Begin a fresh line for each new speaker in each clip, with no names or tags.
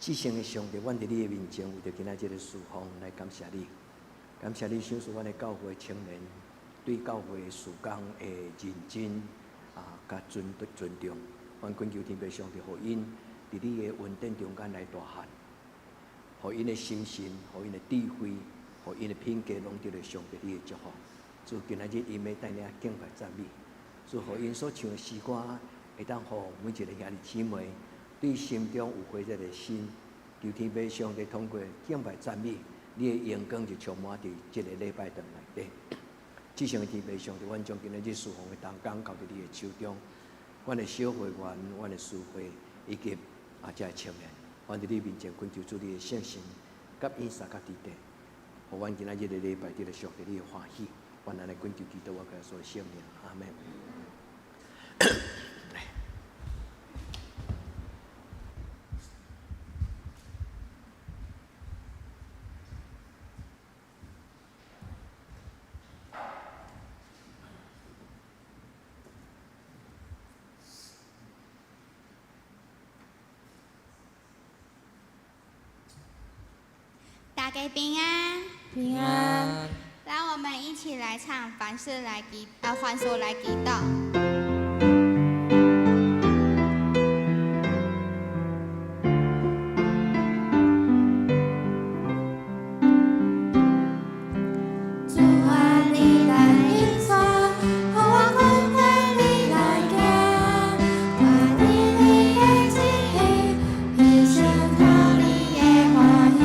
至聖的上帝，阮佇你的面前，為著今仔這个事奉來感謝你，感謝你賞賜阮的教會青年對教會事工的認真啊，佮尊重。阮懇求天父上帝，予𪜶佇你的恩典中間來大漢，予𪜶的心神，予𪜶的智慧，予𪜶的品格，攏得著上帝你的祝福。主今仔日𪜶欲帶領敬拜讚美，主予𪜶所唱的詩歌，會當予每一个兄弟姊妹對心中有火熱的心，求天父上帝通過敬拜讚美，你的榮光就充滿佇這个禮拜堂內底。至聖的天父上帝，阮將今仔日事奉的同工交佇你的手中，阮的小會員、阮的司會以及啊這个青年，阮佇你面前懇求主你的聖神，佮𪜶相佮佇底，予阮今仔日的禮拜得著上帝你的歡喜。阮按呢懇求基督，我耶穌的聖名，阿門。
大家平安，
平安。
讓我們一起來唱《凡事來祈》，凡事來祈禱。
主啊，你來引帶，予我跟綴你來行，活佇你的旨意，彼生討你的歡喜。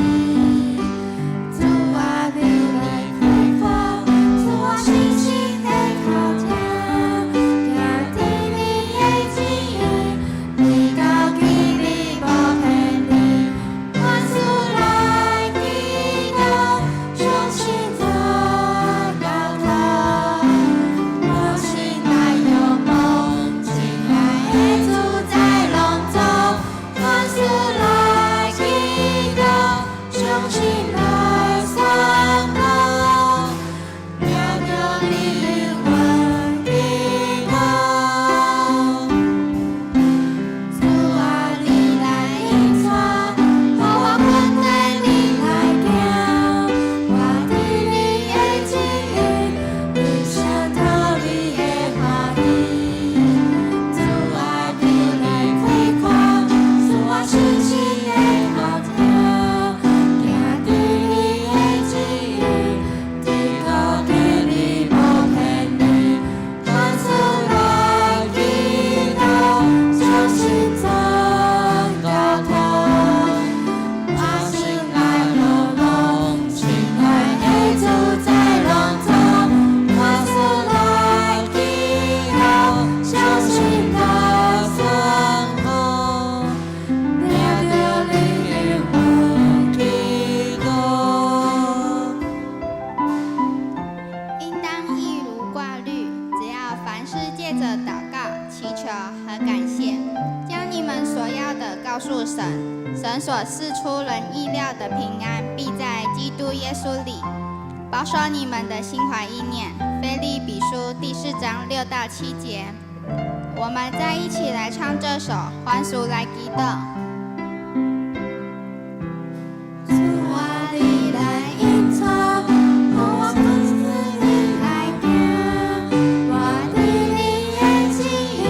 主啊，求你開闊，賜我信心的口聽，行佇你的旨意，直到基日無偏離。凡事來祈禱，相信做交託，我心內仰望，親愛的主在攏總。凡事來祈禱，相信來宣告，領著你阮祈禱。主啊，你來引帶，予我跟綴你來行，活佇你的旨意，彼生討你的歡喜。主啊，求你開闊，賜我信心的口聽，行佇你的旨意，直到基日無偏離。凡事來祈禱，相信做交託，我心內仰望，親愛的主在攏總。凡事來祈禱，相信來宣告，領著你阮祈禱。
應當一無掛慮，只要凡事藉著禱告、祈求和感謝，將你們所要的告訴神。神所賜出人意料的平安，必在基督耶穌裡保守你們的心懷意念。腓立比書第4章6到7節，我們再一起來唱這首《凡事來祈禱》。
主啊，你來引帶，予我跟綴你來行，活佇你的旨意，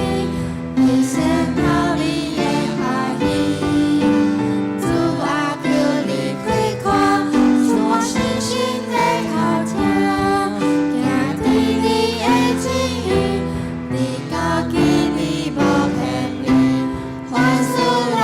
彼生討你的歡喜。主啊，求你開闊，賜我信心的口聽，行佇你的旨意，直到基日無偏離。凡事來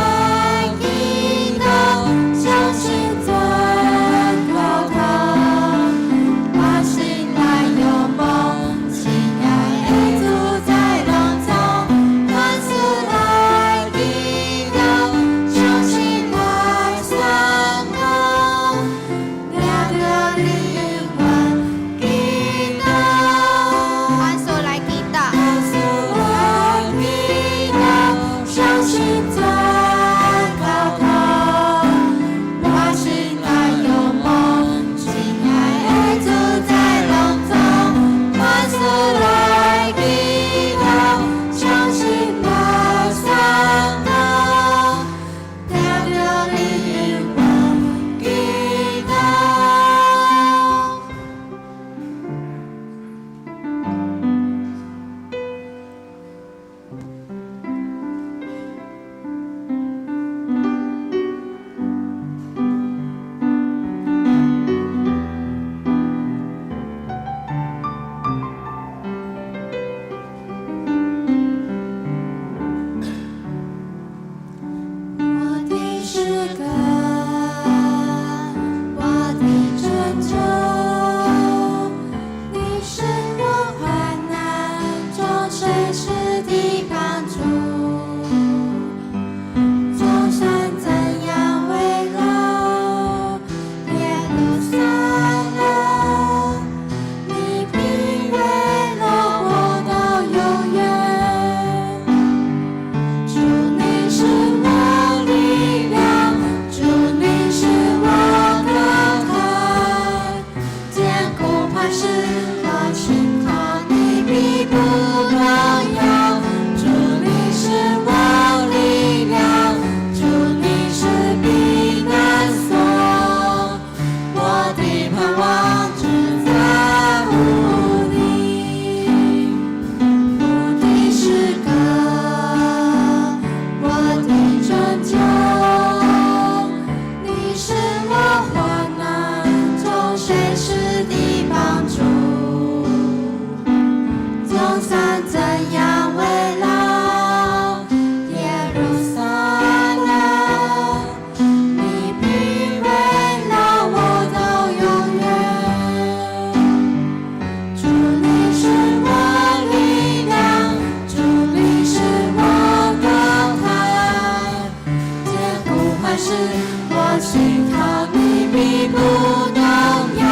隨時的幫助。眾山怎樣圍繞耶路撒冷，你必圍繞我到永遠。主你是我力量，主你是我高台，堅固磐石，我信靠你必不動搖。主你是我力量，主你是避難所，我的盼望只在乎你。我的詩歌，我的拯救，你是我患難中隨時的幫助。眾山怎樣圍繞耶路撒冷，你必圍繞我到永遠。主你是我力量，主你是我高台，堅固磐石，我信靠你必不動搖。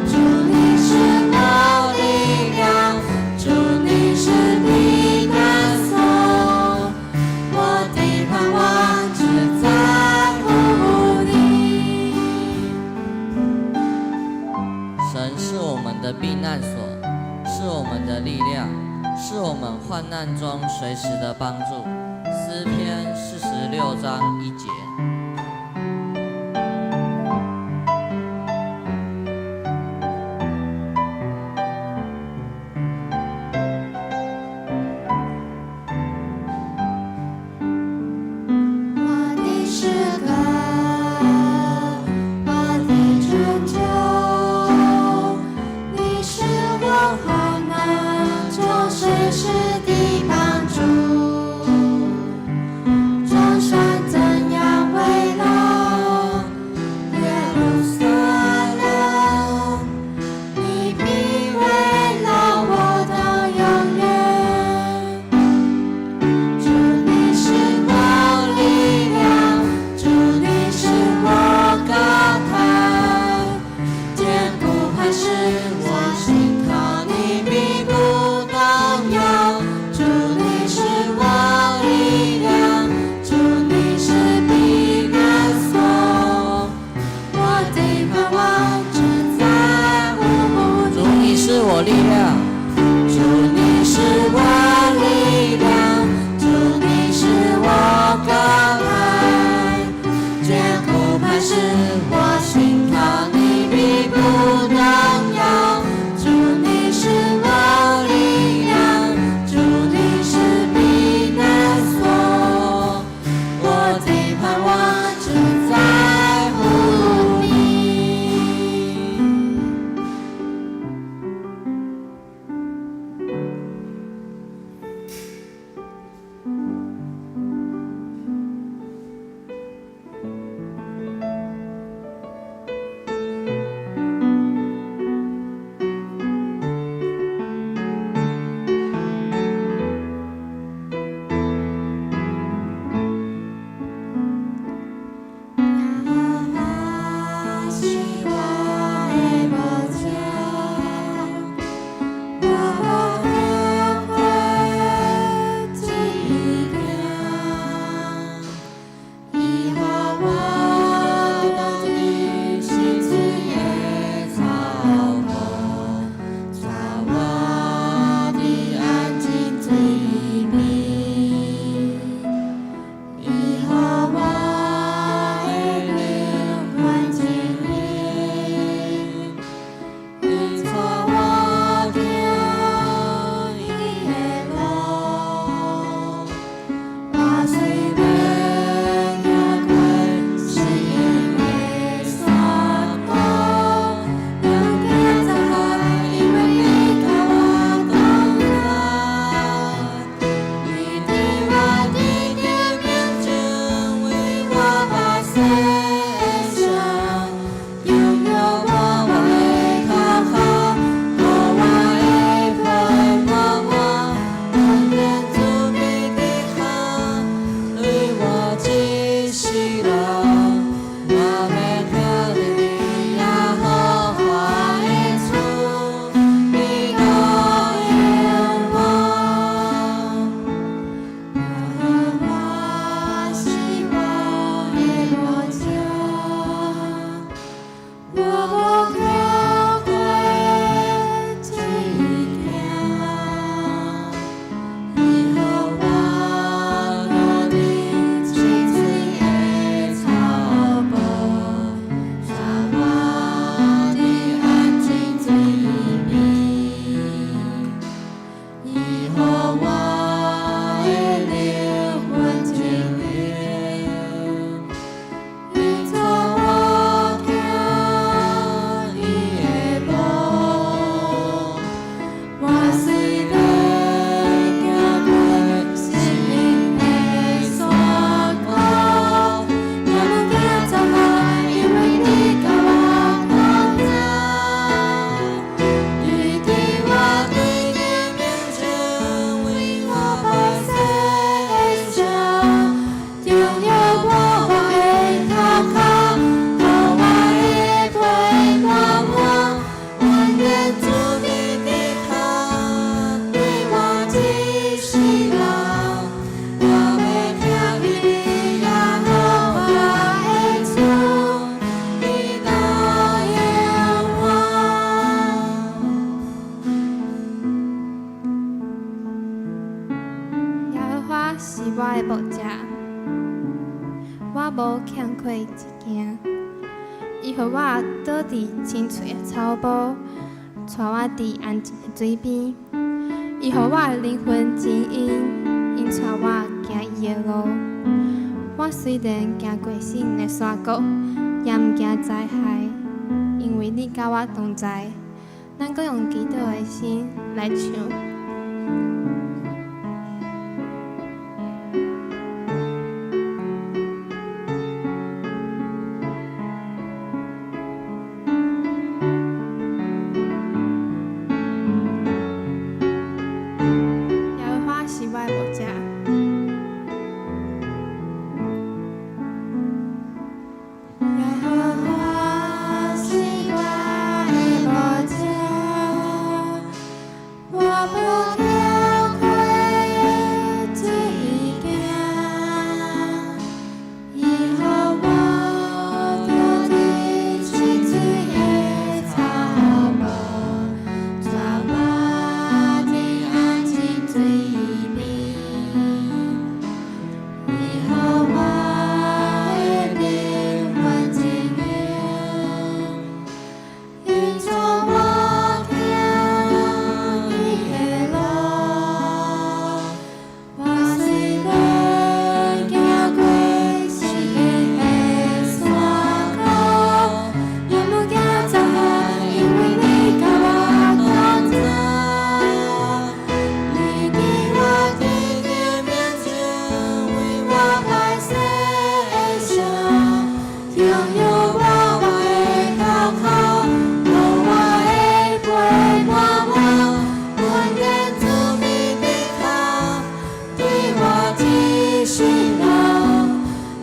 主你是我力量，主你是避難所，我的盼望只在乎你。
神是我們的避難所，是我們的力量，是我們患難中隨時的幫助。詩篇46章1節。
我的詩歌，我的拯救，你是我患難中隨時的幫助。眾山怎樣
華是我的牧者，我無欠缺一件。伊予我倒佇青翠的草埔，帶我佇安靜的水邊。伊予我的靈魂指引，𪜶帶我行伊的路。我雖然行過死蔭的山谷，也毋驚災害，因為你佮我同在。咱閣用祈禱的心來唱。耶和華是我的牧者。
耶和華是我的牧者，我無欠缺一件。伊予我倒佇青翠的草埔，帶我佇安靜水邊。伊予我的靈魂指引，𪜶帶我行伊的路。我雖然行過死蔭的山谷，也毋驚災害，因為你佮我同在。你佇我敵人面前為我擺設席，香油抹我的頭殼，予我的杯滿滿。恩典慈悲的腳，對我一世人，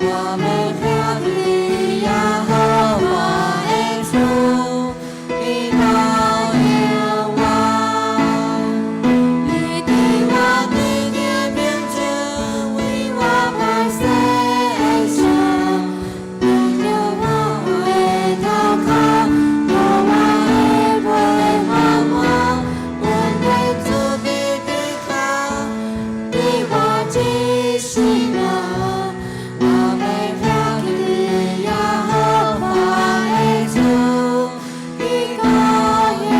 我欲行佇耶和華的厝，直到永遠。你佇我敵人面前為我擺設席，香油抹我的頭殼，予我的杯滿滿。恩典慈悲的腳，對我一世人，我欲行佇耶和華的厝，直到永遠。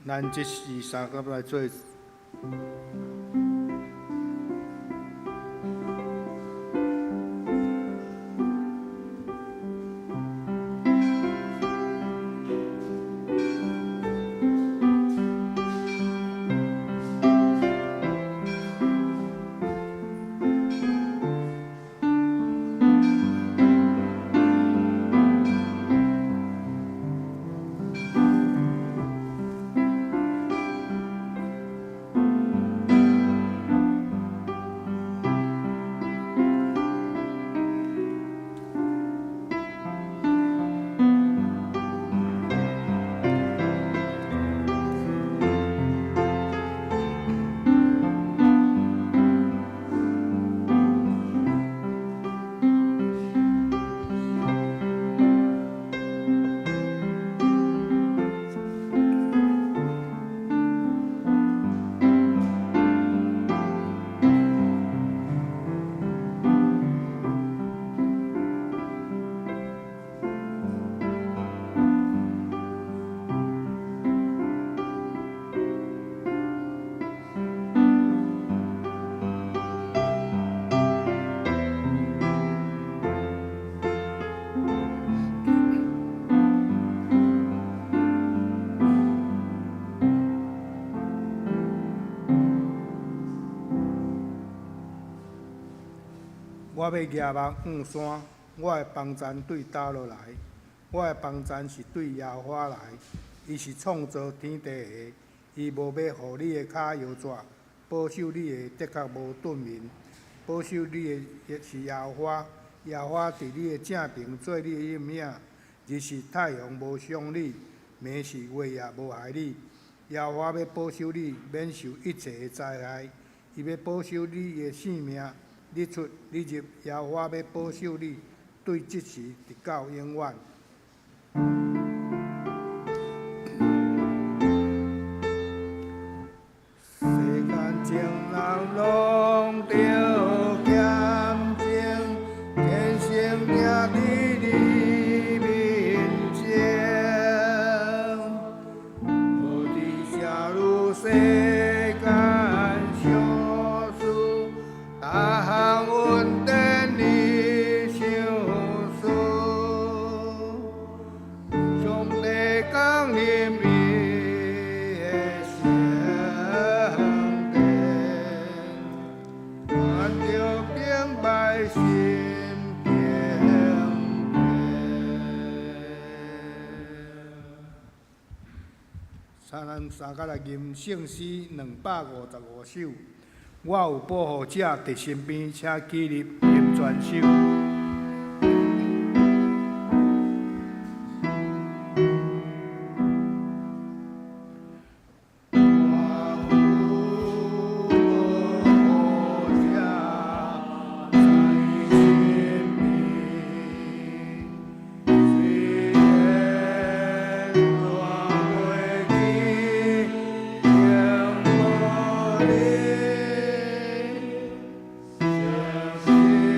咱這時三甲來做。我欲举目向山，我的幫贊對佗落來？我的幫贊是對耶和華來，伊是創造天地的，伊無欲予你的跤搖逝，保守你的的確無頓眠。保守你的是耶和华，耶和华伫你的正爿做你的荫影。日时太阳无伤你，暝时月也无害你。耶和华欲保守你，免受一切的灾害。伊欲保守你的性命，你出你入，耶和华欲保守你，對這時直到永遠。世間情人攏著險情，天生行佇你面前，無佇啥如世間相思，逐項恩典你相思，上帝降臨伊的聖殿，看著敬拜心敬虔。咱三甲來吟聖詩255首。我有保護者佇身邊，請起立吟全首。我有保護者在身邊，雖然帶過去經過你，相信拯救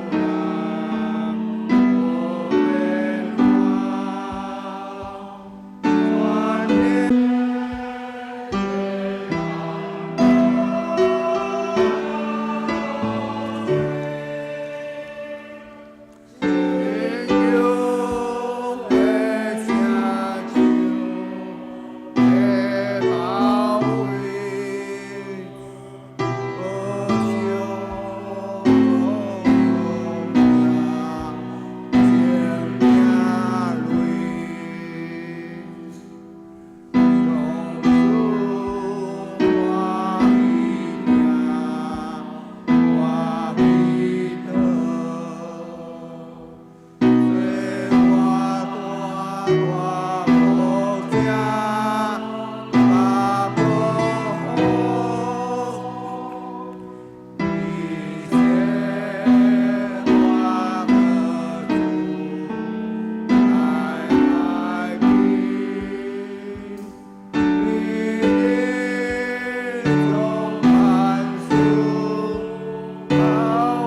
人無變化。全能拯救的成就的包圍，保守我命情泪，上主我依命我祈禱。做我大大牧者，加保護，一切我各處來來去，你將萬事交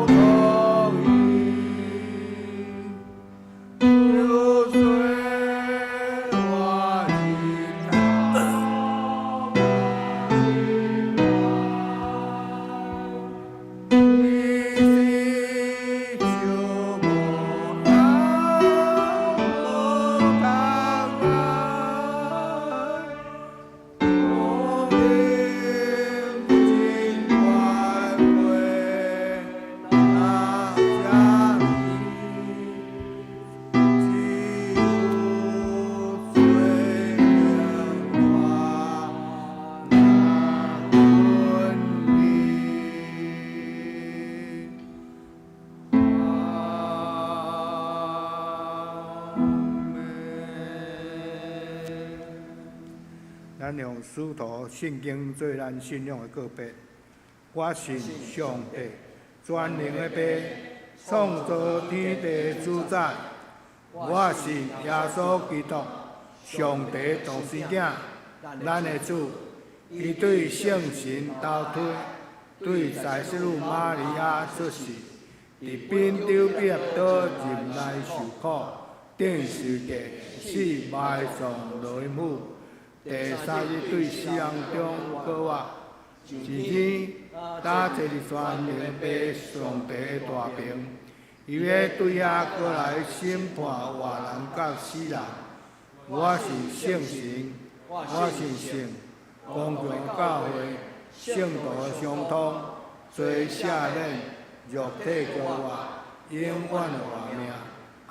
託伊。就隨我日頭你是就無暗無大愛，我定真關懷那遮爾，只有最變化那分離。阿們。咱用使徒信經做咱信仰的告別。我信上帝，全能的父，創造天地的主宰。我信耶穌基督，上帝獨生囝，咱的主。伊對聖神投胎，對宰洗女瑪利亞出世，佇品丟彼拉多入內受苦，釘十字架，死埋葬落陰府，第三日對死人中復活，上天，搭坐佇全能父上帝的大爿，伊欲對遐閣來審判活人佮死人。我信聖神，我信聖公共教會，聖徒相通，罪赦免，肉體復活，永遠的活命。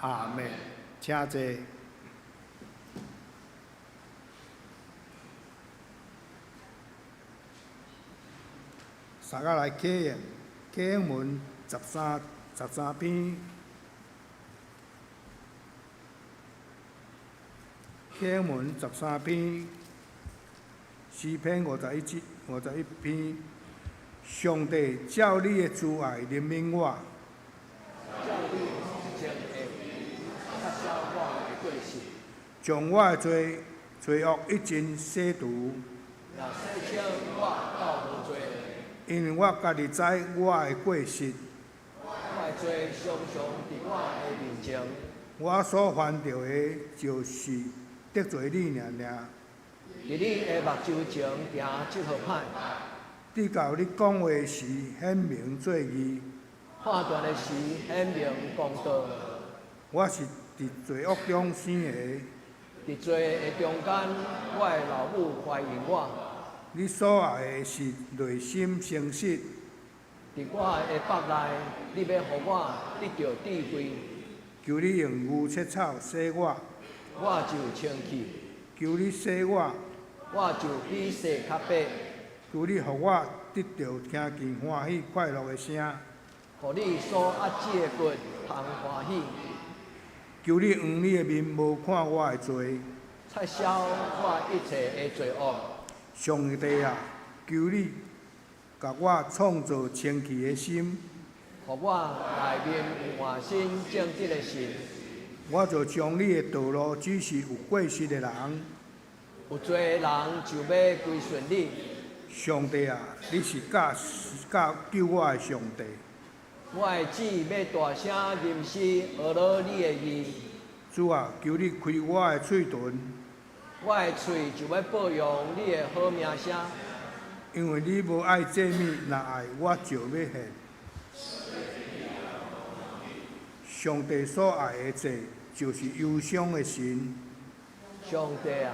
阿們。請坐。三甲來啟應，啟應文13，13篇，啟應文十三篇，詩篇51節51篇。上帝照你的慈愛憐憫我。
照你慈情的擦消我的過失。
將我的罪惡一盡洗除。
也洗清我到無罪。
因為我家己知我的過失。
我的罪常常佇我的面前。
我所犯著的，就是得罪你爾爾。
佇你的目睭前行這號歹。
直到你講話時顯明做義，
判斷的時顯明公道。
我是佇罪惡中生的。
佇罪的中間，我的老母懷孕我。
你所愛的是內心誠實。
佇我的腹內，你欲予我得著智慧。
求你用牛切草洗我，
我就清氣。
求你洗我，
我就比雪較白。
求你予我得著聽見歡喜快樂的聲，
予你所壓制的骨通歡喜。
求你掩你的面無看我的罪，
擦消我一切的罪惡。
上帝啊，求你共我創造清氣的心，
予我內面有換新正直的神。
我就將你的道路指示有過失的人，
有罪的人就欲歸順你。
上帝啊，你是教教救我的上帝。
我的舌欲大聲吟詩，呵咾你的義。
主啊，求你開我的喙唇，
我的喙就欲報揚你的好名聲。
因為你無愛祭物，若愛我就欲獻。上帝所愛的祭，就是憂傷的心。
上帝啊，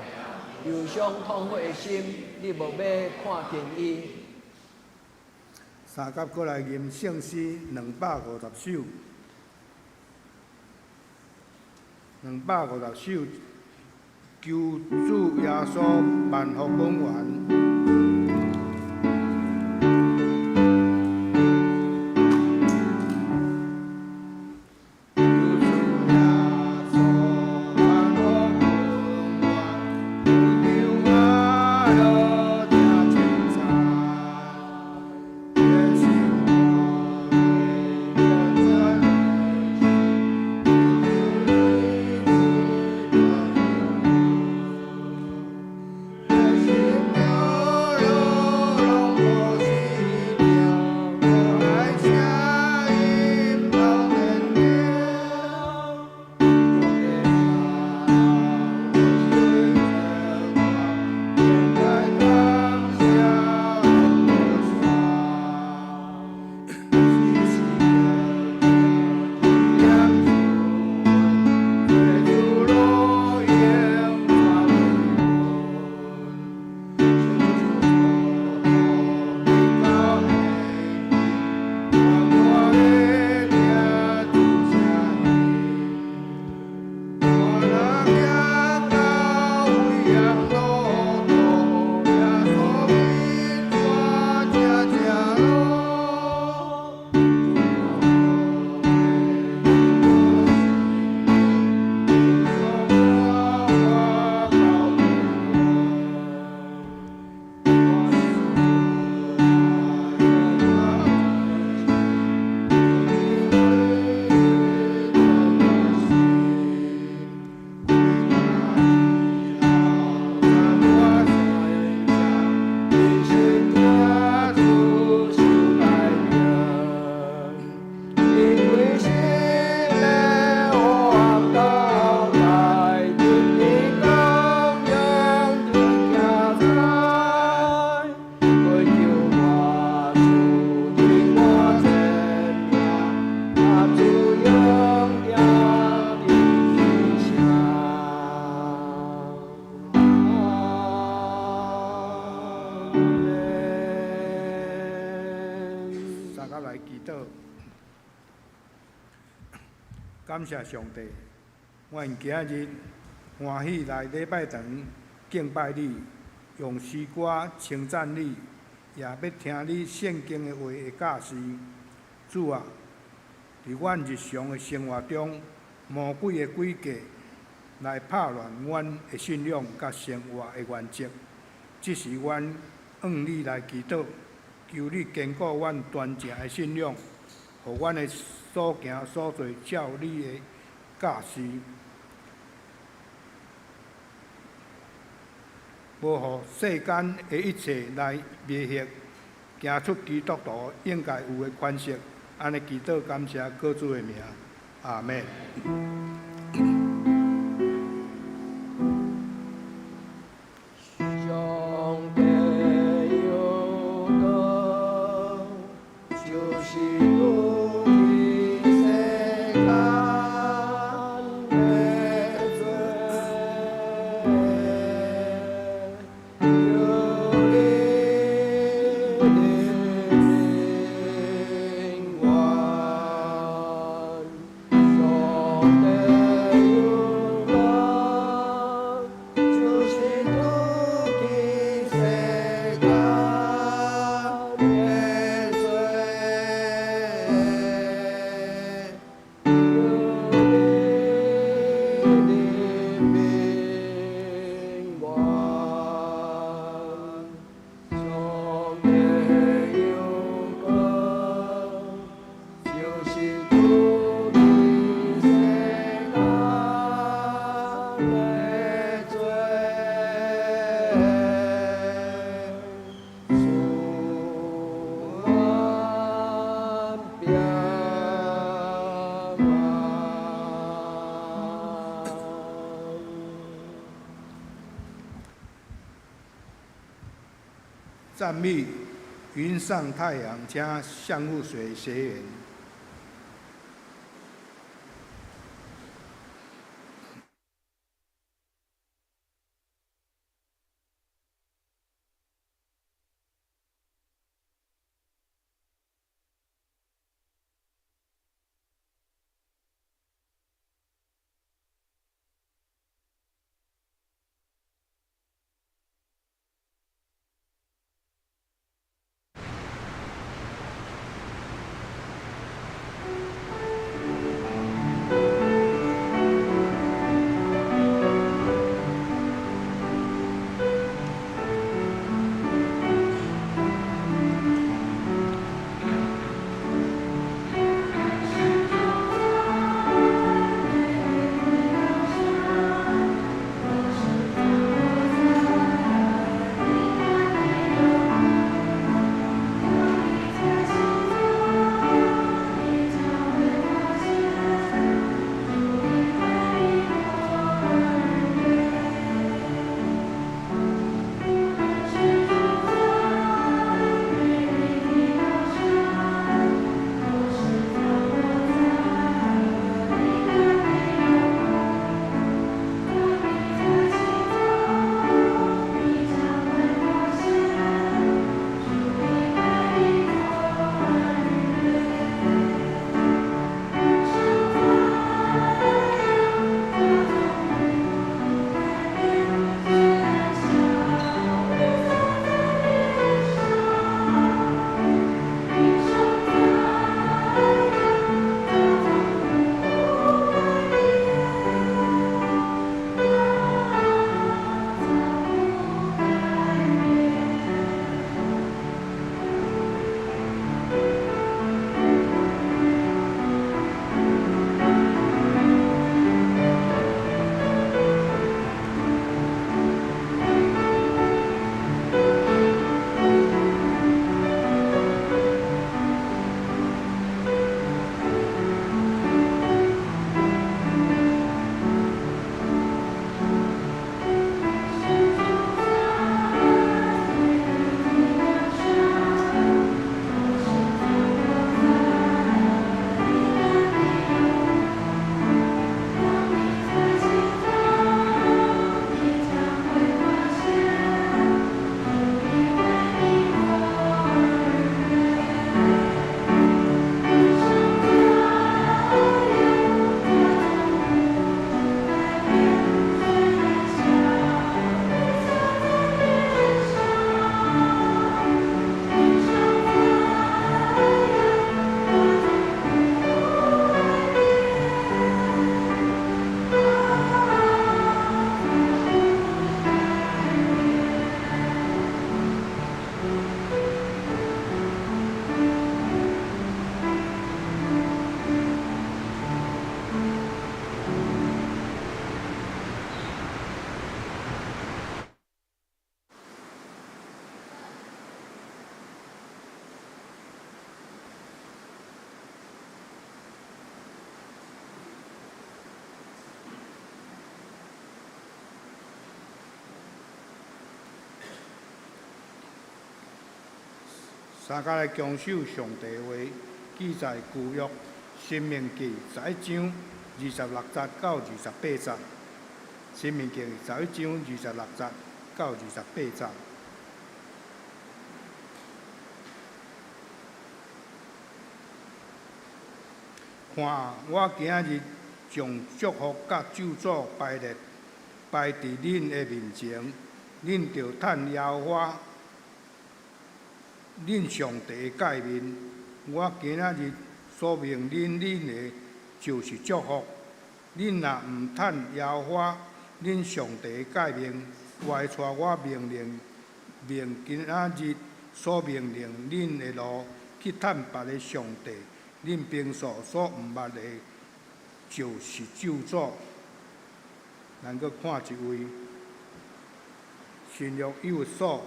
憂傷痛悔的心，你無欲看輕伊。
三甲閣來吟聖詩250首，250首，求主耶穌萬福本源。感謝上帝，我用今日歡喜來禮拜堂敬拜你，用詩歌稱讚你，也欲聽你聖經的話的教示。主啊，佇阮日常的生活中，魔鬼的詭計來拍亂阮的信仰佮生活的原則。這時阮向你來祈禱，求你堅固阮純正的信仰，予阮的所行所做照你的教示，無予世間的一切來迷惑，行出基督徒應該有的款式。按呢祈禱感謝靠主的名，阿們。
上帝有光，就是拄去世間的罪，求你憐憫阮。上帝有光，就是拄去世間的罪，求你憐憫阮。上帝有光，就是拄去世間的罪，赐阮平安。
讚美雲上太陽，請相護水學員。三工來強守上帝話，記載舊約申命記11章26節到28節。申命記11章26節到28節。看，我今日將祝福佮咒詛排列擺佇恁的面前，恁著趁耶和華恁上帝的誡命。我今仔日所命令恁的，就是祝福。恁若毋趁耶和華恁上帝的誡命，歪跩我命令命今仔日所命令恁的路，去趁別个上帝，恁平素所毋捌的，就是咒詛。咱閣看一位新約以弗所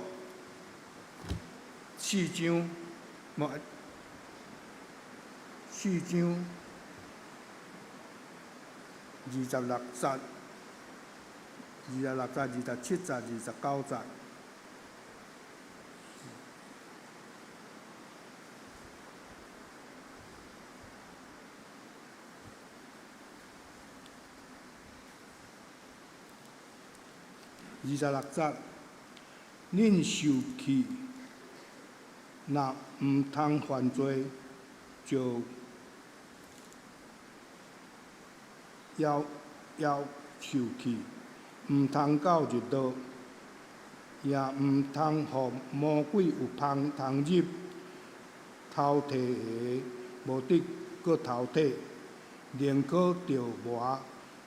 四章，無四章26節、26節、27節、29節。26節，恁受氣，若毋通犯罪，就猶猶受氣，毋通到日落，也毋通予魔鬼有縫通入。偷提的無得閣偷提，寧可著磨，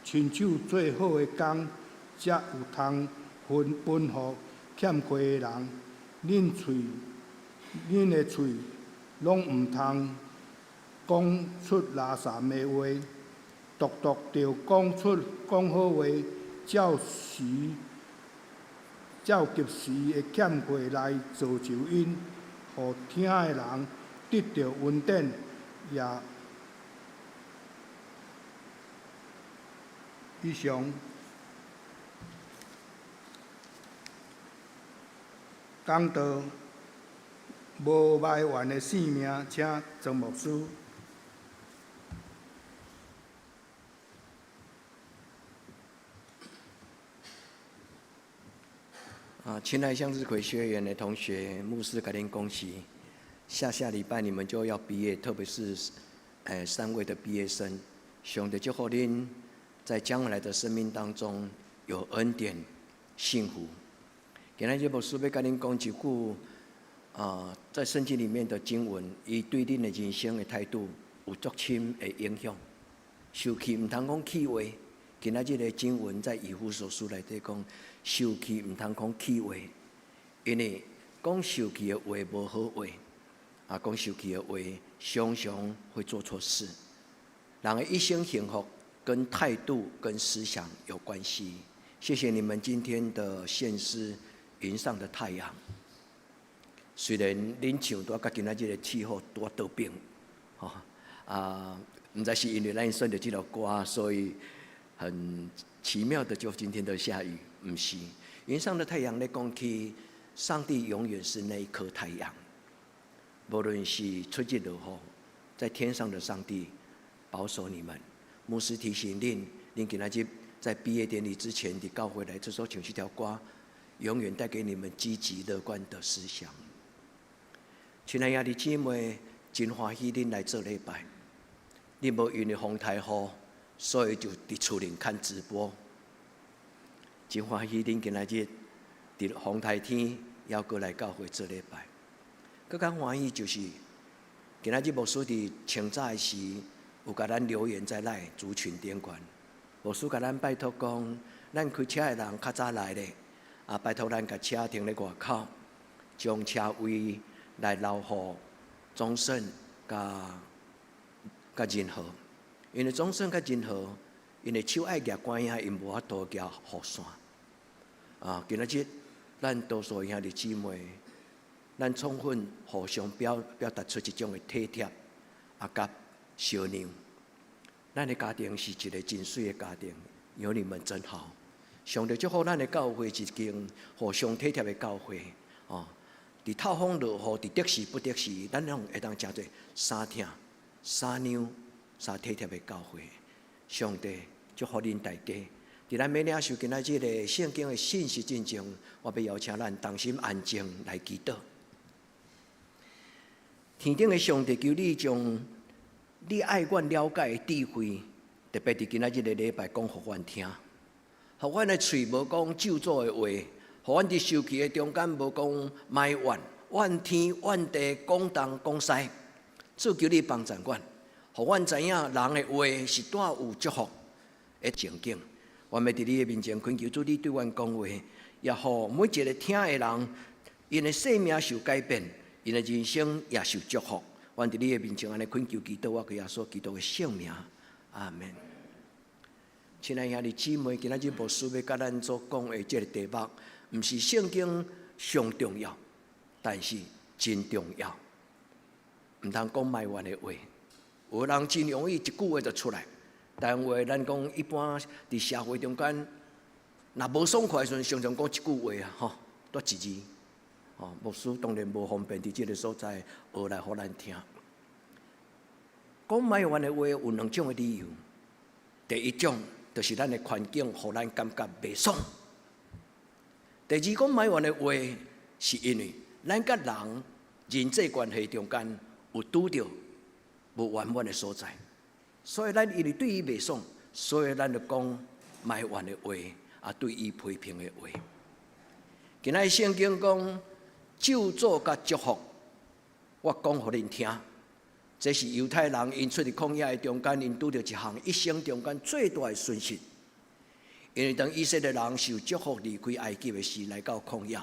親手做好的工，才有通分分予欠缺的人。恁喙，恁的喙攏毋通講出垃圾的話，獨獨著講出講好話，照時照及時的欠缺來造就𪜶，予聽的人得著恩典。也以上講道無埋怨的性命，請曾牧師。
啊，親愛向日葵學園的同學，牧師共恁恭喜，下下禮拜你們就要畢業，特別是，三位的畢業生，上帝祝福恁在將來的生命當中有恩典、幸福。今仔日牧師欲共恁講一句啊，在聖經裡面的經文，伊對恁的人生的態度有足深的影響。受氣毋通講氣話，今仔日的經文在以弗所書內底講，受氣毋通講氣話，因為講受氣的話無好話，啊，講受氣的話常常會做錯事。人的一生幸福跟態度跟思想有關係。謝謝你們今天的獻詩《雲上的太陽》。雖然恁唱拄仔佮今仔日的氣候拄仔倒變，吼啊，毋知是因為咱選著這首歌，所以很奇妙的就今天的下雨，毋是。雲上的太陽咧講起，上帝永遠是那一顆太陽，無論是出日落雨，在天上的上帝保守你們。牧師提醒恁，恁今仔日在畢業典禮之前，佇教會來這首唱這條歌，永遠帶給你們積極樂觀的思想。親愛兄弟姊妹，真歡喜恁來做禮拜。恁無因為風台雨，所以就佇厝裡看直播。真歡喜恁今仔日佇風台天，猶閣來教會做禮拜。閣較歡喜就是，今仔日牧師佇清早的時，有共咱留言在咱族群頂懸。牧師共咱拜託講，咱開車的人較早來咧，啊，拜託咱共車停咧外口，將車位來留予宗盛佮佮仁和，因為宗盛佮仁和，𪜶的手愛舉關影，𪜶無法度舉雨傘。啊，今仔日咱多數兄弟姊妹，咱充分互相表表達出這種的體貼啊，佮相讓。咱的家庭是一個真媠的家庭，有你們真好。上帝祝福咱的教會一間互相體貼的教會，哦，佇透風落雨，佇得時不得時，咱攏會當成做三疼、三讓、三體貼的教會。上帝祝福恁大家。佇咱欲領受今仔這个聖經的信息進前，我欲邀請咱同心安靜來祈禱。天頂的上帝，求你將你愛阮了解的智慧，特別佇今仔這个禮拜講予阮聽，予阮的喙無講咒詛的話，予阮佇受氣的中間無講埋怨，怨天怨地，講東講西。主求你幫贊阮，予阮知影人的話是帶有祝福的情景。我欲佇你的面前懇求主，你對阮講話，也予每一个聽的人，𪜶的生命受改變，𪜶的人生也受祝福。阮佇你的面前按呢懇求祈禱，我歸耶穌基督的聖名，阿門。親愛兄弟姊妹，今仔日牧師欲佮咱所講的這个題目，毋是聖經上重要，但是真重要。毋通講埋怨的話，有人真容易一句話就出來。但話咱講一般佇社會中間，若無爽快的時陣，常常講一句話啊，吼，帶一字。吼，牧師當然無方便佇這个所在學來予咱聽。講埋怨的話有兩種的理由。第一種就是咱的環境予咱感覺袂爽。第二講埋怨的話，是因為咱佮人人際關係中間有拄著無圓滿的所在。所以咱因為對伊袂爽，所以咱就講埋怨的話，啊，對伊批評的話。今仔聖經講咒詛佮祝福，我講予恁聽。這是猶太人𪜶出佇曠野的中間，𪜶拄著一項一生中間最大的損失。因為當以色列人受祝福離開埃及的時，來到曠野，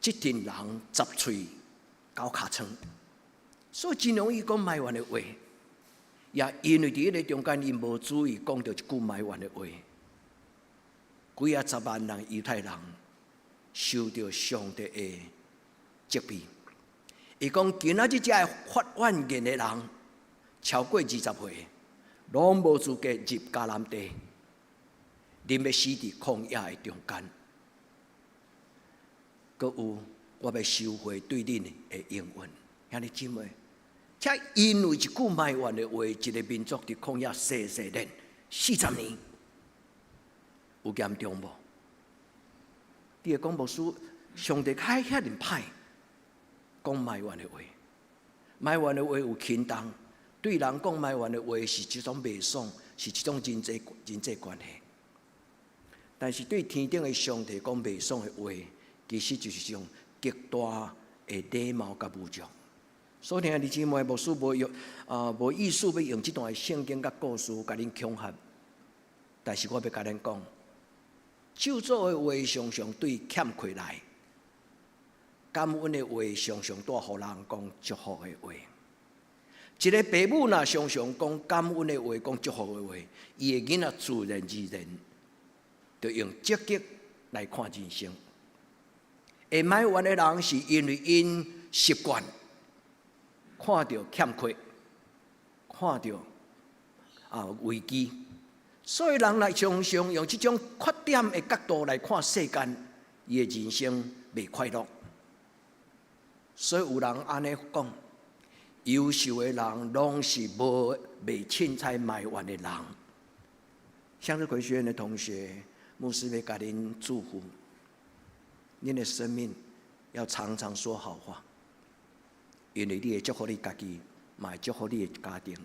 這陣人十喙九尻瘡，所以真容易講埋怨的話。也因為佇彼个中間，𪜶無注意講著一句埋怨的話，幾仔十萬人猶太人受著上帝的責備。伊講今仔日遮个發怨言的人超過20歲，攏無資格入迦南地，恁欲死佇曠野的中間。閣有，我欲收回對恁的應允，兄弟姊妹。才因為一句埋怨的話，一个民族佇曠野踅踅練40年，有嚴重無？你會講牧師，上帝開遐爾歹講埋怨的話，埋怨的話有輕重，對人講埋怨的話是一種袂爽，是一種人際關係。但是對天頂的上帝講袂爽的話，其實就是一種極大的禮貌佮侮辱。所以，兄弟姊妹，牧師無用啊，無意思欲用這段聖經佮故事共恁恐嚇。但是我欲共恁講，咒詛的話常常對欠缺來，感恩的話常常帶予人講祝福的話。一个爸母若常常講感恩的話，講祝福的話，伊的囡仔自然而然就用積極來看人生。會埋怨的人是因為𪜶習慣看著欠缺，看著危機，所以人來常常用這種缺點的角度來看世間，伊的人生袂快樂。所以有人按呢講，優秀的人攏是無袂凊彩埋怨的人。向日葵學院的同學，牧師欲共恁祝福，恁的生命要常常說好話。因為你會祝福你家己，嘛會祝福你的家庭，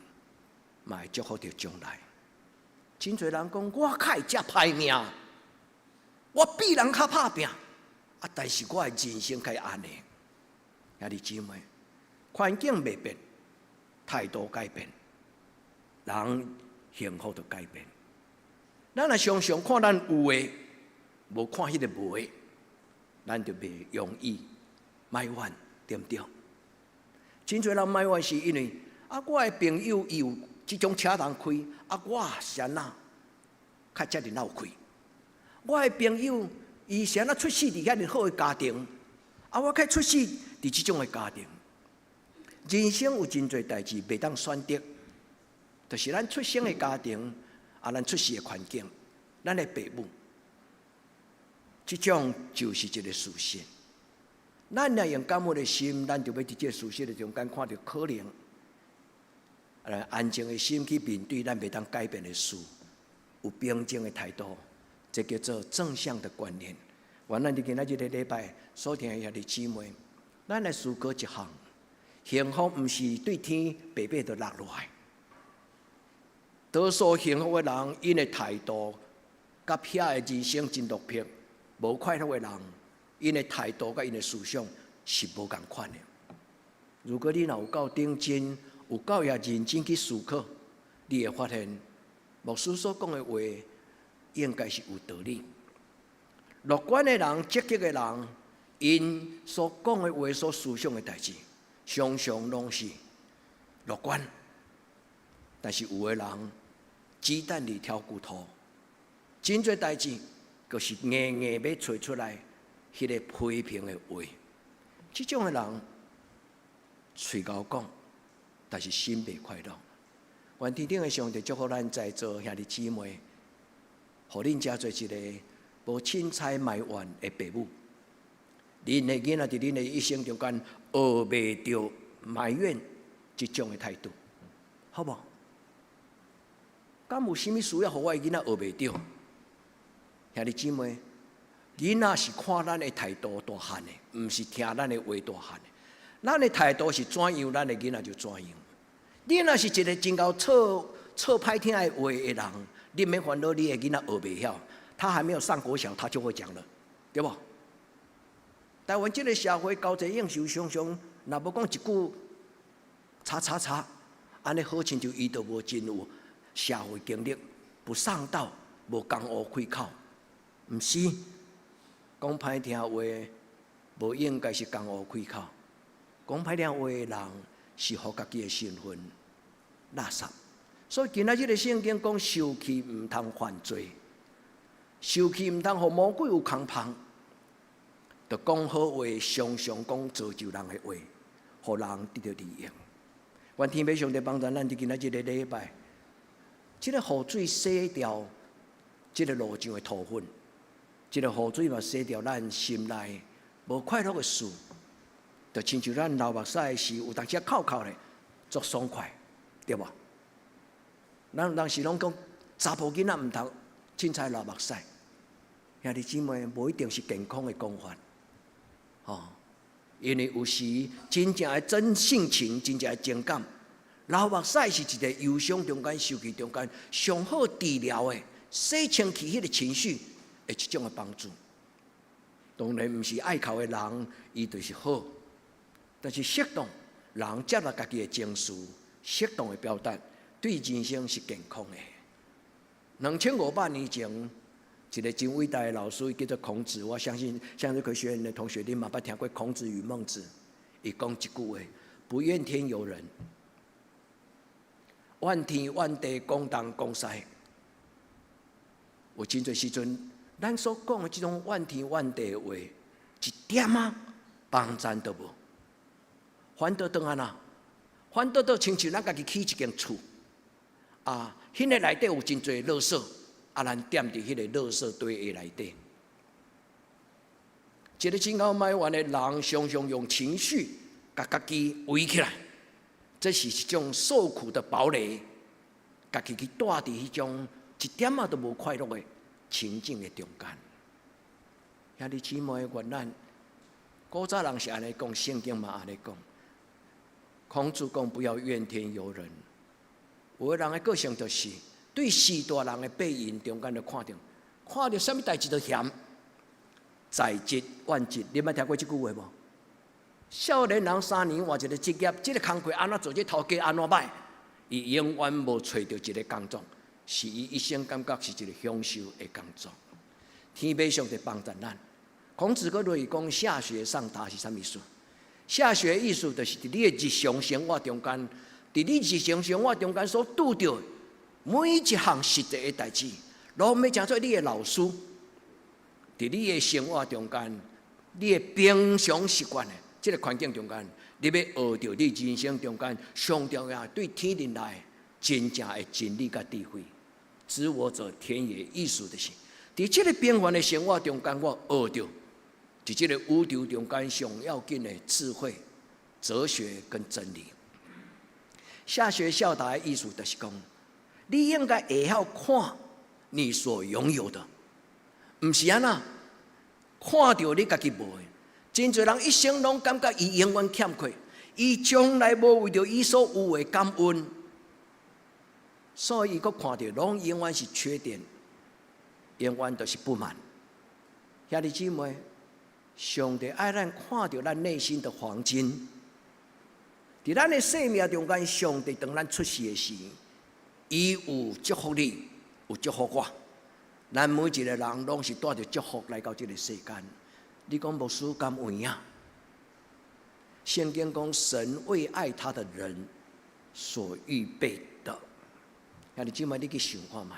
嘛會祝福著將來。真濟人講，我較會食歹命，我比人較拍拚，啊！但是我的人生較按呢。兄弟姊妹，環境袂變，態度改變，人幸福就改變。咱若常常看咱有的，無看彼个無的，咱就袂容易埋怨，對毋對？真濟人埋怨是因為啊，我的朋友伊有這種車通開，啊，我是按怎較遮爾落虧？我的朋友伊是按怎出世佇遐爾好的家庭，啊，我較出世佇這種的家庭。人生有真濟代誌袂當選擇，就是咱出生的家庭，啊，咱出世的環境，咱的爸母，這種就是一个事實。咱若用感恩的心，咱就欲佇這个事實的中間看著可能。安靜的心去面對咱袂當改變的事，有平靜的態度，這叫做正向的觀念。願咱佇今仔這个禮拜所聽的兄弟姊妹，咱來思考一項：幸福毋是對天白白就落落來。多數幸福的人，𪜶的態度佮遐的人生真落魄、無快樂的人，𪜶的態度佮𪜶的思想是無仝款的。如果你若有夠認真，有夠也認真去思考，你會發現牧師所講的話應該是有道理。樂觀的人、積極的人，𪜶所講的話、所思想的代誌，常常攏是樂觀。但是有的人雞蛋裡挑骨頭，真濟代誌，就是硬硬欲揣出來彼个批評的話。這種的人，喙𠢕講，但是心袂快樂。願天頂的上帝祝福咱在座兄弟姊妹，予恁成做一个無凊彩埋怨的爸母。恁的囡仔佇恁的一生中間學袂著埋怨這種的態度，好無？敢有啥物需要予我的囡仔學袂著？兄弟姊妹，囡仔是看咱的態度大漢的，毋是聽咱的話大漢的。咱的態度是怎樣，咱的囡仔就怎樣。你若是一个真𠢕臭臭歹聽的話的人，你免煩惱你的囡仔學袂曉。他還沒有上國小，他就會講了，對無？台灣這个社會交際應酬常常，若無講一句叉叉叉，按呢好親像伊就無真有社會經歷，不上道，無江湖開口，毋是講歹聽話，無應該是江湖開口。講歹聽話的人，是予家己的身份垃圾。所以今仔這个聖經講，受氣毋通犯罪，受氣毋通予魔鬼有空縫。就講好話，常常講造就人的話，予人得著利益。願天父上帝幫助咱佇今仔這个禮拜，這个雨水洗掉這个路上的土粉，這个雨水嘛洗掉咱心內無快樂的事，就親像咱流目屎的時，有當時抾抾咧，足爽快，對無？咱有當時攏講查埔囡仔毋通凊彩流目屎，兄弟姊妹無一定是健康的講法，吼，因為有時真正的真性情、真正的情感，流目屎是一個憂傷中間、受氣中間上好治療的、洗清氣彼个情緒的一種的幫助。當然毋是愛哭的人，伊就是好，但是適當人接納家己的情緒，適當的表達，對人生是健康的。2500年前，一個真偉大的老師叫做孔子，我相信向日葵學院的同學，恁嘛捌聽過孔子與孟子。伊講一句話：不怨天尤人，怨天怨地，講東講西。有真濟時陣，咱所講的這種怨天怨地的話，一點仔幫贊都無。反倒轉按怎？反倒倒親像咱家己起一間厝，啊，彼个內底有真濟垃圾，啊，咱踮佇彼个垃圾堆的內底。一個真𠢕埋怨的人，常常用情緒共家己圍起來，這是一種受苦的堡壘，家己去蹛佇彼種一點仔都無快樂的情境的中間。兄弟姊妹，願咱古早人是按呢講，聖經嘛按呢講。孔子講不要怨天尤人。有的人的個性就是對序大人的背影中間就看著，看著啥物代誌都嫌，在職怨職，你捌聽過這句話無？少年人3年換一个職業，這个工課按怎做，這頭家按怎歹，伊永遠無揣著一个工作，是伊一生感覺是一個享受的工作。天父上帝幫助咱。孔子閣落去講下學上達是啥物意思？下學意思就是佇你的日常生活中間，佇你日常生活中間所拄著每一項實際的代誌，攏欲成做你的老師。佇你的生活中間，你的平常習慣的這个環境中間，你欲學著你人生中間上重要對天靈來真正的真理佮智慧。知我者天也，意思就是佇這个平凡的生活中間，我學著佇這个宇宙中間上要緊的智慧、哲學跟真理。下學下達的意思就是講，你應該會曉看你所擁有的，毋是按怎看著你家己無的。真濟人一生攏感覺伊永遠欠缺，伊從來無為著伊所有的感恩，所以伊閣看著攏永遠是缺點，永遠都是不滿。兄弟姊妹，上帝愛咱看著咱內心的黃金，佇咱的生命中間，上帝當咱出世的時，伊有祝福你，有祝福我。咱每一個人攏是帶著祝福來到這個世間。你講牧師敢有影？聖經講神為愛他的人所預備的。兄弟姊妹，你去想看覓？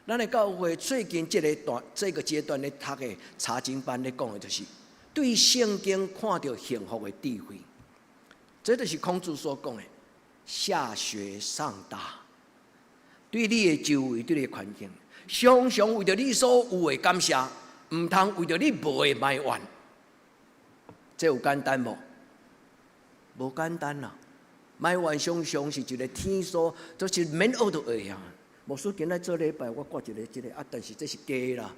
咱的教會最近這個段這個階段咧讀的查經班咧講的就是對聖經看著幸福的智慧。這就是孔子所講的下學上達。對你的周圍，對你的環境，常常為著你所有的感謝，毋通為著你無的埋怨。這有簡單無？無簡單啦！埋怨常常是一個天所，就是免學就會啊。牧師今仔做禮拜，我掛一个這个啊，但是這是假啦，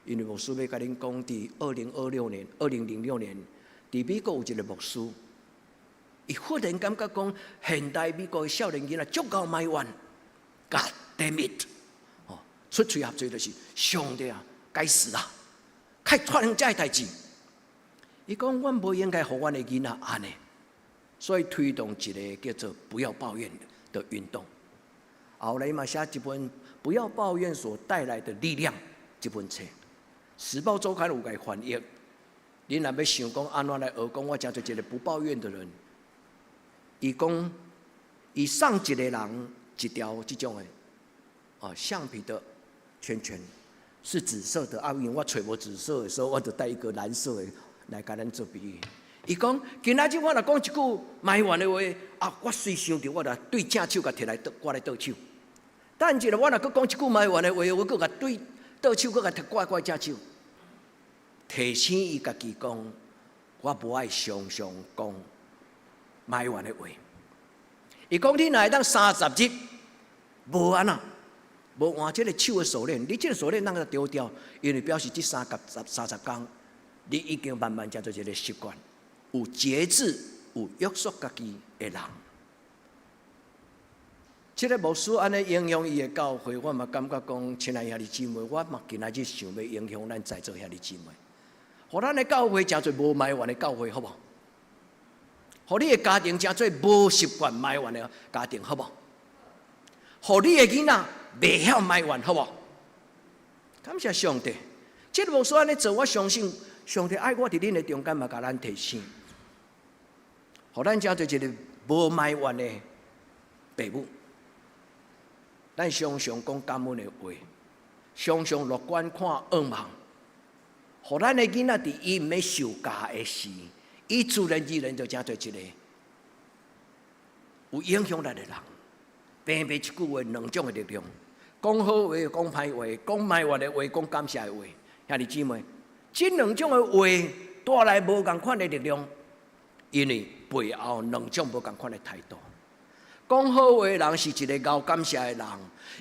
因為牧師欲共恁講，佇2026年、2006年，佇美國有一個牧師，伊忽然感覺講，現代美國的少年囡仔足𠢕埋怨，God damn it！哦，出喙合嘴就是上帝啊，該死啊，開發生這个代誌。伊講，阮無應該予阮的囡仔按呢，所以推動一個叫做不要抱怨的運動。後來嘛寫一本《不要抱怨所帶來的力量》這本冊，《時報週刊》有共翻譯。你若欲想講按怎來學講，我成做一個不抱怨的人。伊講，伊送一個人一條這種的啊橡皮的圈圈，是紫色的啊，因為我揣無紫色的，所以我就帶一個藍色的來共咱做比喻。伊講，今仔日我若講一句埋怨的話，啊，我隨想著我就對正手共提來倒掛咧倒手。等一下我若閣講一句埋怨的話，我閣共對倒手，閣共提掛掛正手。提醒伊家己講，我無愛常常講埋怨的話。伊講你若會當30日無按怎，無換這个手的鎖鏈，你這个鎖鏈咱共丟掉，因為表示這30天，你已經慢慢成做一个習慣，有節制、有約束家己的人。這个牧師按呢影響伊的教會，我嘛感覺講，親愛兄弟姊妹，我嘛今仔日想欲影響咱在座兄弟姊妹，予咱的教會成做無埋怨的教會，好無？予你的家庭成做無習慣埋怨的家庭，好無？予你的囡仔袂曉埋怨，好無？感謝上帝，這个牧師按呢做，我相信上帝愛我佇恁的中間嘛，共咱提醒，予咱成做一个無埋怨的爸母。咱常常講感恩的話，常常樂觀看願望，予咱的囡仔佇伊毋免受教的時，伊自然而然就成做一個有影響力的人。平平一句話，兩種的力量，講好話、講歹話，講埋怨的話、講感謝的話。兄弟姊妹，這兩種的話帶來無仝款的力量，因為背後兩種無仝款的態度。講好話的人是一個𠢕感謝的人，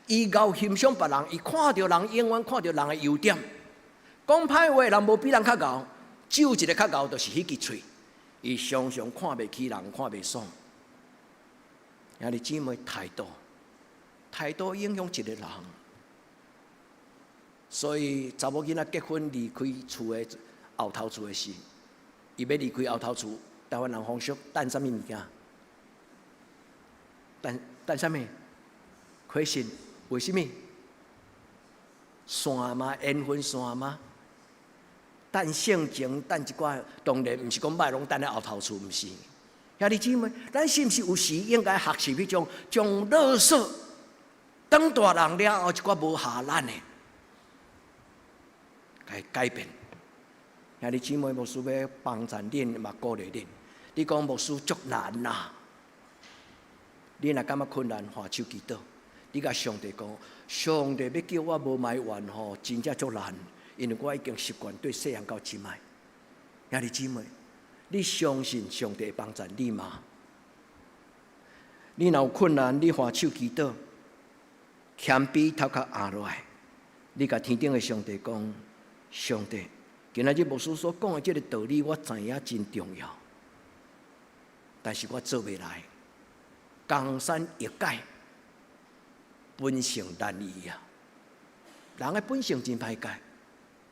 伊𠢕欣賞別人，伊看著人永遠看著人的優點。講歹話的人無比人較𠢕，只有一个較𠢕，就是彼支喙，伊常常看袂起人，看袂爽。兄弟姊妹，態度，態度影響一個人。所以查某囡仔結婚離開厝的後頭厝的時，伊欲離開後頭厝，台灣人風俗等啥物物件？等等啥物？虧心？為啥物？散嗎？緣分散嗎？等性情，等一寡，當然毋是講莫攏等咧後頭厝，毋是。兄弟姊妹，咱是毋是有時應該學習彼種將垃圾當大人了後，一寡無合咱的，來改變？兄弟姊妹，牧師欲幫贊恁，嘛鼓勵恁。你講牧師足難啊！你若感覺困難，還手祈禱。你共上帝講，上帝欲叫我無埋怨吼，真正足難，因為我已經習慣對細漢到這擺。兄弟姊妹，你相信上帝會幫助你嗎？你若有困難，你頤手祈禱，謙卑頭殼壓落來，你共天頂的上帝講：上帝，今仔日牧師所講的這个道理，我知影真重要，但是我做袂來，江山易改，本性難移啊！人的本性真歹改，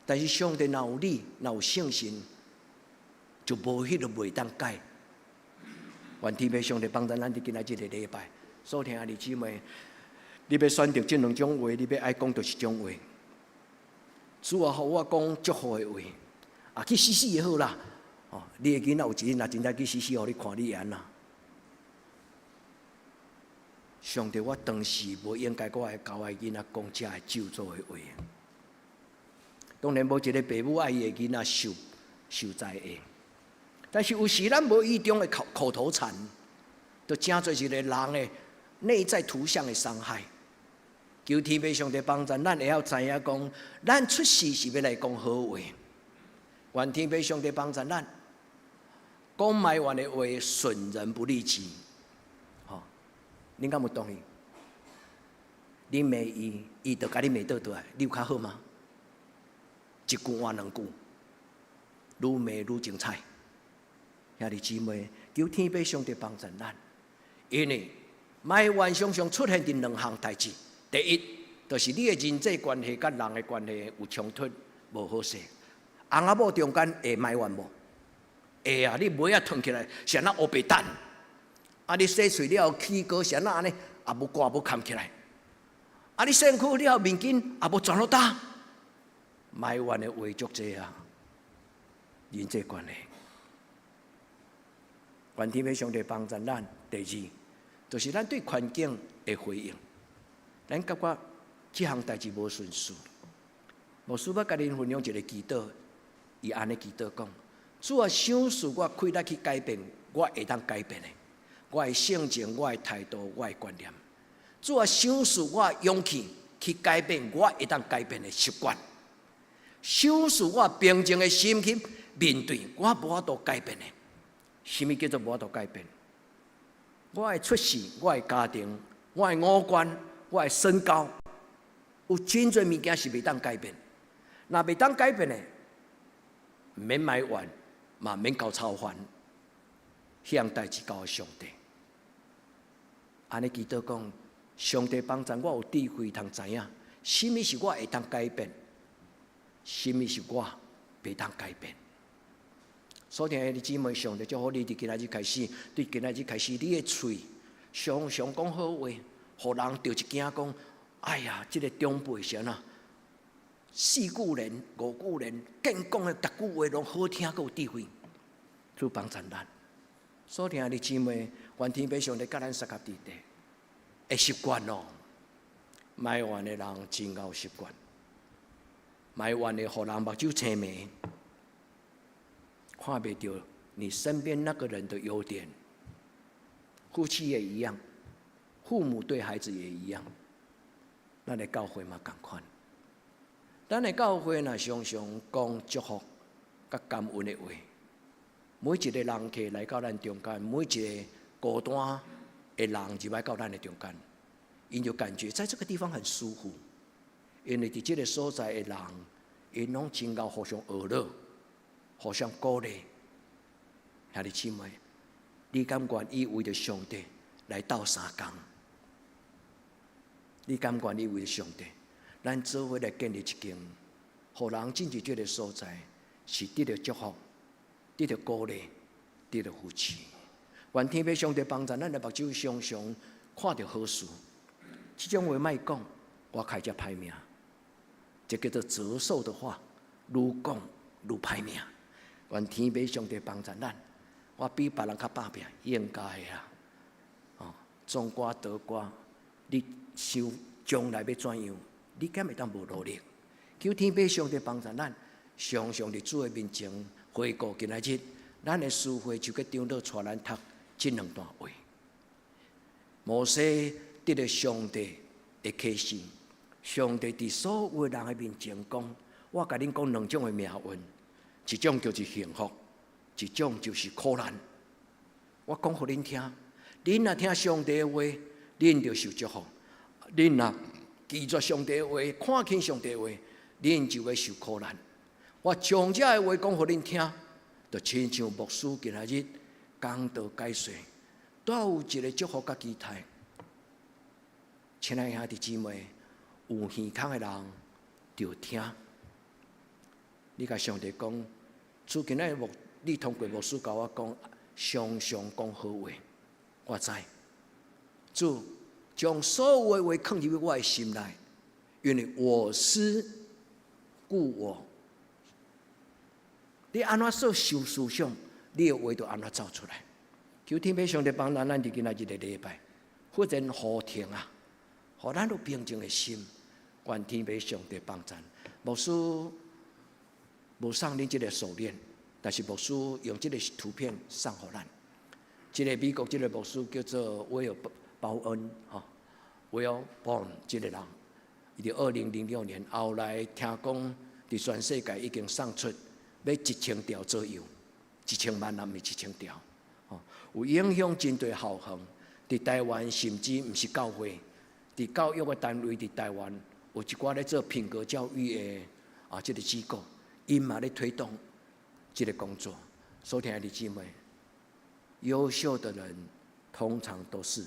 但是上帝若有你，若有信心，就無彼个袂當改。願天父上帝幫助咱佇今仔這个禮拜，所聽的姊妹，你欲選擇這兩種話，你欲愛講佗一種話。主啊，予我講祝福的話，啊，去死死也好啦。哦，你的囡仔有一日若真正去死死，予你看你會按怎？上帝，我當時無應該閣愛共我的囡仔講這个咒詛的話。當然，無一个爸母愛伊的囡仔受受災的。但是有時咱無意中的口口頭禪，就成做一個人的內在圖像的傷害。求天父上帝幫助咱，會曉知影講，咱出世是欲來講好話。願天父上帝幫助咱，講埋怨的話損人不利己。吼，恁敢有同意？你罵伊，伊就共你罵倒轉來，你有較好嗎？一句換兩句，愈罵愈精彩。兄弟姊妹，求天父上帝幫助咱，因為埋怨常常出現佇兩項代誌。第一，就是你的人際關係佮人的關係有衝突，無好勢。翁仔某中間會埋怨無？會啊！你尾仔褪起來是按怎烏白蛋？啊！你洗喙了後起膏是按怎按呢？也無掛無崁起來。啊！你身軀了後面巾也無全落搭。埋怨的話足濟啊！人際關係。願天父上帝幫助咱。第二，就是咱對環境的回應。咱感覺這項代誌無順序。牧師欲共恁分享一个祈禱，伊按呢祈禱講：主啊，賞賜我氣力去改變，我會當改變的，我的性情、我的態度、我的觀念。主啊，賞賜我勇氣去改變，我會當改變的習慣。賞賜我平靜的心去面對我無法度改變的。啥物叫做無法度改變？我的出世、我的家庭、我的五官、我的身高，有真濟物件是袂當改變。若袂當改變的，毋免埋怨，嘛毋免交操煩，彼項代誌交予上帝。按呢祈禱講，上帝幫助我有智慧通知影，啥物是我會當改變，啥物是我袂當改變。所聽的姊妹，上帝祝福你，佇今仔日開始，對今仔日開始，你的喙常常講好話，予人著一驚講，哎呀，這个長輩是按怎？四句連、五句連，見講的逐句話攏好聽，閣有智慧，主幫助咱。所聽的姊妹，願天父上帝佮咱相佮佇地，會習慣咯。埋怨的人真𠢕習慣，埋怨的予人目睭青盲。看袂著你身邊那個人的優點，夫妻也一樣，父母對孩子也一樣。咱的教會嘛仝款，咱的教會若常常講祝福、佮感恩的話，每一个人客來到咱中間，每一个孤單的人入來到咱的中間，𪜶就感覺在這個地方很舒服，因為佇這个所在的人，𪜶攏真𠢕互相學樂。互相鼓勵，兄弟姊妹，你敢願意為著上帝來鬥相共？你敢願意為著上帝，咱做伙來建立一間，予人進入這个所在，是得著祝福、得著鼓勵、得著扶持。願天父上帝幫助咱的目睭常常看著好事。這種話莫講，我開遮歹命。這叫做折壽的話，愈講愈歹命。願天父上帝幫助咱，我比別人較百病，應該啊。哦，種瓜得瓜，你想將來欲怎樣？你敢會當無努力？求天父上帝幫助咱，常常佇主的面前回顧今仔日，咱的思會就閣長老帶咱讀這兩段話。摩西得著上帝的啟示，上帝佇所有人的面前講：我共恁講兩種的命運。一種叫做幸福，一種就是苦難。我講予恁聽，恁若聽上帝的話，恁就受祝福；恁若拒絕上帝的話，看輕上帝的話，恁就會受苦難。我將這个話講予恁聽，就親像牧師今仔日講道解說，都有一個祝福佮期待。親愛兄弟姊妹，有耳孔的人就聽。你共上帝講，主今仔日牧，你通過牧師共我講，常常講好話，我知。主將所有的話囥入我的心內，因為我思故我。你按怎所想思想，你的話就按怎走出來。求天父上帝幫咱，咱佇今仔日個禮拜，忽然雨停啊，予咱有平靜的心，願天父上帝幫贊。牧師無送恁這個手鏈，但是牧師用這個圖片送予咱。這個美國這個牧師叫做威爾鮑恩，吼，威爾鮑恩這個人，伊佇2006年後來聽講，佇全世界已經送出欲1000條左右，1000萬人，毋是1000條，吼，有影響真濟校園。佇台灣甚至毋是教會，佇教育的單位佇台灣有一寡咧做品格教育的啊，這個機構，𪜶嘛咧推動這個工作。所疼的姊妹，優秀的人通常都是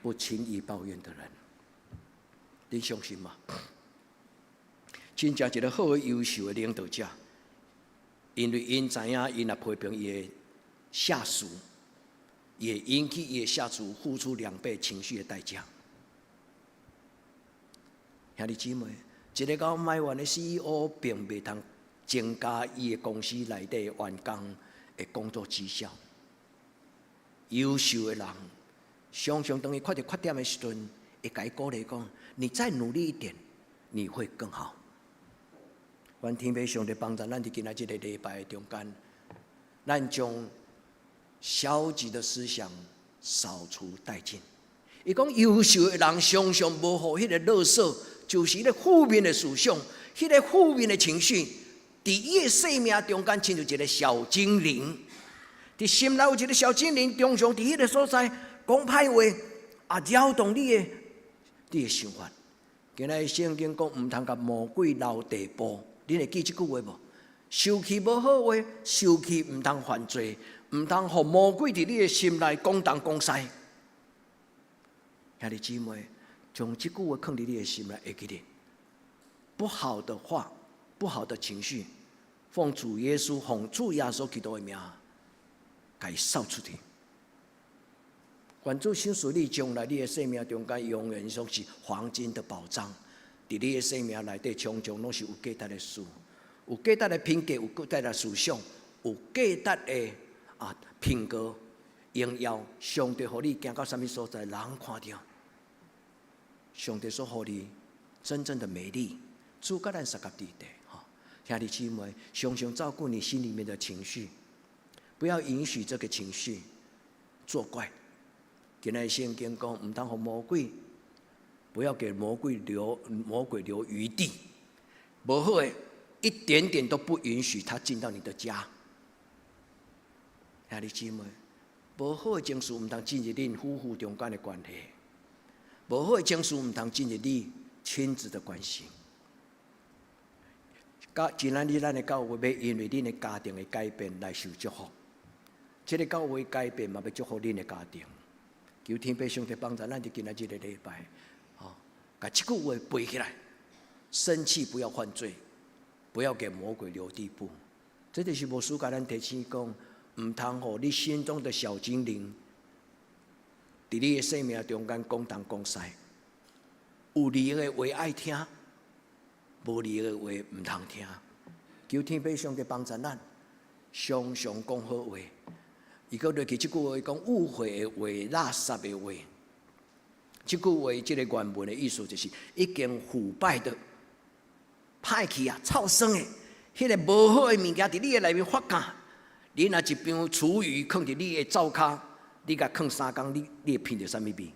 不輕易抱怨的人，你相信嗎？真正一個好的優秀的領導者，因為𪜶知影，𪜶若批評伊的下屬，也引起伊的下屬付出2倍情緒的代價。兄弟姊妹，一個𠢕埋怨的 CEO 並袂通增加伊的公司內底員工的工作績效。優秀的人，常常當伊看著缺點的時陣，會共伊鼓勵講：你再努力一點，你會更好。願天父上帝幫助咱佇今仔這個禮拜中間，咱將消極的思想掃除殆盡。伊講優秀的人常常無予彼個垃圾，就是彼個負面的思想，彼個負面的情緒，佇伊的生命中間，親像一個小精靈，佇心內有一個小精靈，常常佇彼個所在講歹話，啊，擾動你的想法。今仔日聖經講，毋通共魔鬼留地步，你會記這句話無？受氣無好話，受氣毋通犯罪，毋通予魔鬼佇你的心內講東講西。兄弟姊妹，將這句話囥佇你的心內，會記得。不好的話，不好的情緒，奉主耶穌基督的名，共伊掃出去。願主賞賜你將來你的生命中間永遠攏是黃金的寶藏，佇你的生命內底，常常攏是有價值的事，有價值的品格，有價值的思想，有價值的啊品格，榮耀上帝予你行到啥物所在，人看著上帝所予你真正的美麗，主佮咱相佮佇咧吼，兄弟姊妹，常常照顧你心裡面的情緒，不要允許這個情緒作怪。今仔聖經講，毋通予魔鬼，不要給魔鬼留餘地，無好的，一點點都不允許他進到你的家。兄弟姊妹，無好的情緒毋通進入恁夫婦中間的關係，無好的情緒毋通進入你親子的關係。教今仔日咱的教會欲因為恁的家庭的改變來受祝福，這個教會改變嘛欲祝福恁的家庭。求天父上帝幫助咱佇今仔這個禮拜，吼，共這句話背起來。生氣不要犯罪，不要給魔鬼留地步。這就是牧師共咱提醒講，毋通予你心中的小精靈，佇你的生命中間講東講西。有利的話愛聽，無利的話毋通聽。求天父上帝幫助咱，常常講好話。伊閣落去這句話講污穢的話、垃圾的話。這句話這個原文的意思就是已經腐敗的、歹去啊、臭酸的，彼個無好的物件佇你的內面發酵。你若一盤廚餘囥佇你的灶跤，你共囥3工，你會聞著啥物味？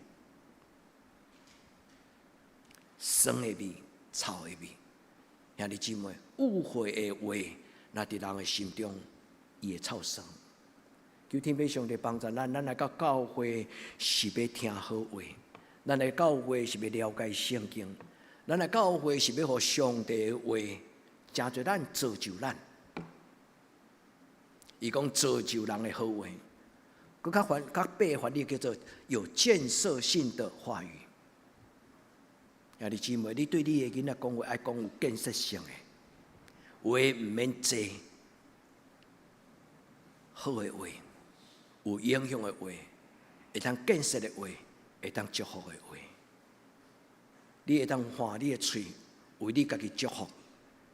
酸的味、臭的味。兄弟姊妹，污穢的話，若佇人的心中，伊的臭酸。求天父上帝幫助咱，咱來到教會是欲聽好話，咱來教會是欲了解聖經，咱來教會是欲予上帝的話，成做咱造就咱。伊講造就人的好話，閣較翻較白翻譯叫做有建設性的話語。兄弟姊妹，你對你的囡仔講話，愛講有建設性的話，毋免濟，好的話，有影響的話，會當建設的話，會當祝福的話。你會當換你的喙，為你家己祝福。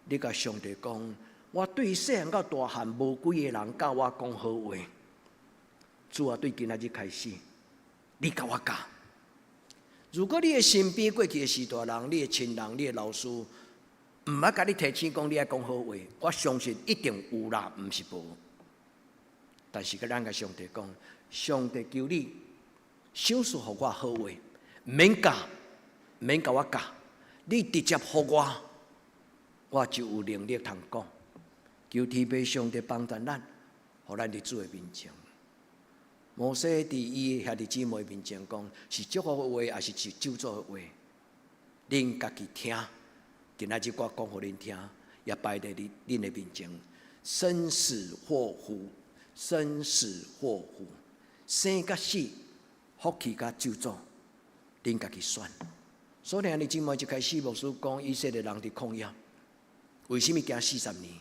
你共上帝講，我對細漢到大漢無幾个人教我講好話。主啊，對今仔日開始，你共我教。如果你的身邊過去的序大人、你的親人、你的老師，毋捌共你提醒講你愛講好話，我相信一定有啦，毋是無。但是，閣咱共上帝講，上帝求你，賞賜予我好話，毋免教，毋免共我教，你直接予我，我就有能力通講。求天父上帝幫助咱，予咱佇主的面前。摩西佇伊兄弟姊妹面前講，是祝福的話，抑是咒詛的話？恁家己聽，今仔日我講予恁聽，也擺佇恁恁的面前。生死禍福，生死禍福，生佮死，福氣佮咒詛，恁家己選。所以兄弟姊妹一開始牧師講以色列人佇曠野，為啥物行四十年？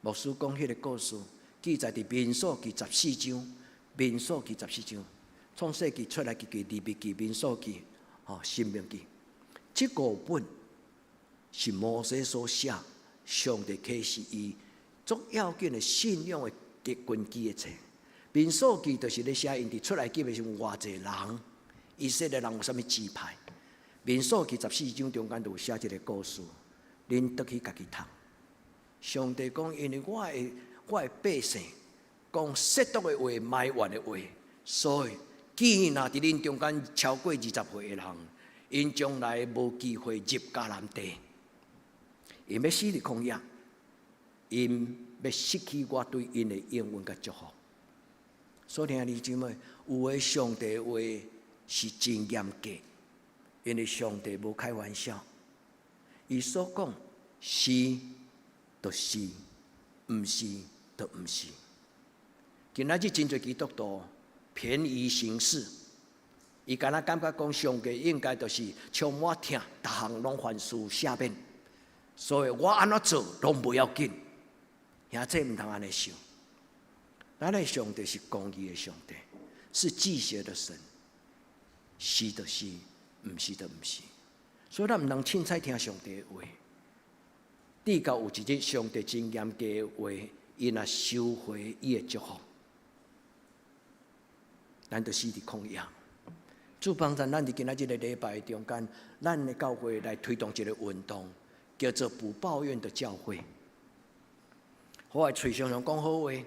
牧師講彼個故事，記載佇民數記十四章。民數記十四章，創世記出埃及記、利未記、民數記、吼申命記，這五本是摩西所寫，上帝啟示伊足要緊的信仰的根基的冊。民數記就是咧寫𪜶佇出埃及的時陣偌濟人，以色列人有啥物支派。民數記十四章中間就有寫這個故事，恁轉去家己讀。上帝講，因為我的百姓講褻瀆的話、埋怨的話，所以既若佇恁中間超過20歲的人，𪜶將來無機會入迦南地，𪜶欲死佇曠野，𪜶欲失去我對𪜶的應允佮祝福。所以兄弟姊妹，有的上帝的話是真嚴格，因為上帝無開玩笑，伊所講是就是，毋是就毋是。今仔日真濟基督徒便宜行事，伊敢若感覺講上帝應該就是充滿疼，逐項攏凡事赦免，所以我按怎做攏無要緊。兄弟毋通按呢想，咱的上帝是公義的上帝，是忌邪的神，是就是，毋是就毋是。所以咱毋通凊彩聽上帝的話。直到有一日，上帝真嚴格的話，伊若收回伊的祝福，咱就死佇曠野。主幫助咱佇今仔這個禮拜中間，咱的教會來推動一個運動，叫做不抱怨的教會。我的喙常常講好話，予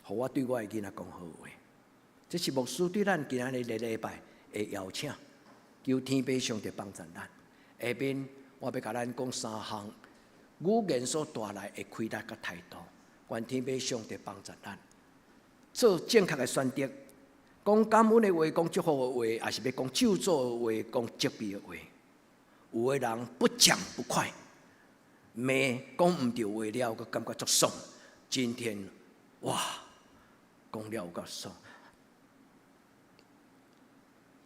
我對我的囡仔講好話。這是牧師對咱今仔日個禮拜的邀請，求天父上帝幫助咱。下面我欲共咱講三項語言所帶來的氣力佮態度，願天父上帝幫助咱做正確的選擇，講感恩的話，講祝福的話，抑是欲講咒詛的話，講責備的話。有的人不講不快，罵講毋對話了，閣感覺足爽。今天哇，講了有夠爽。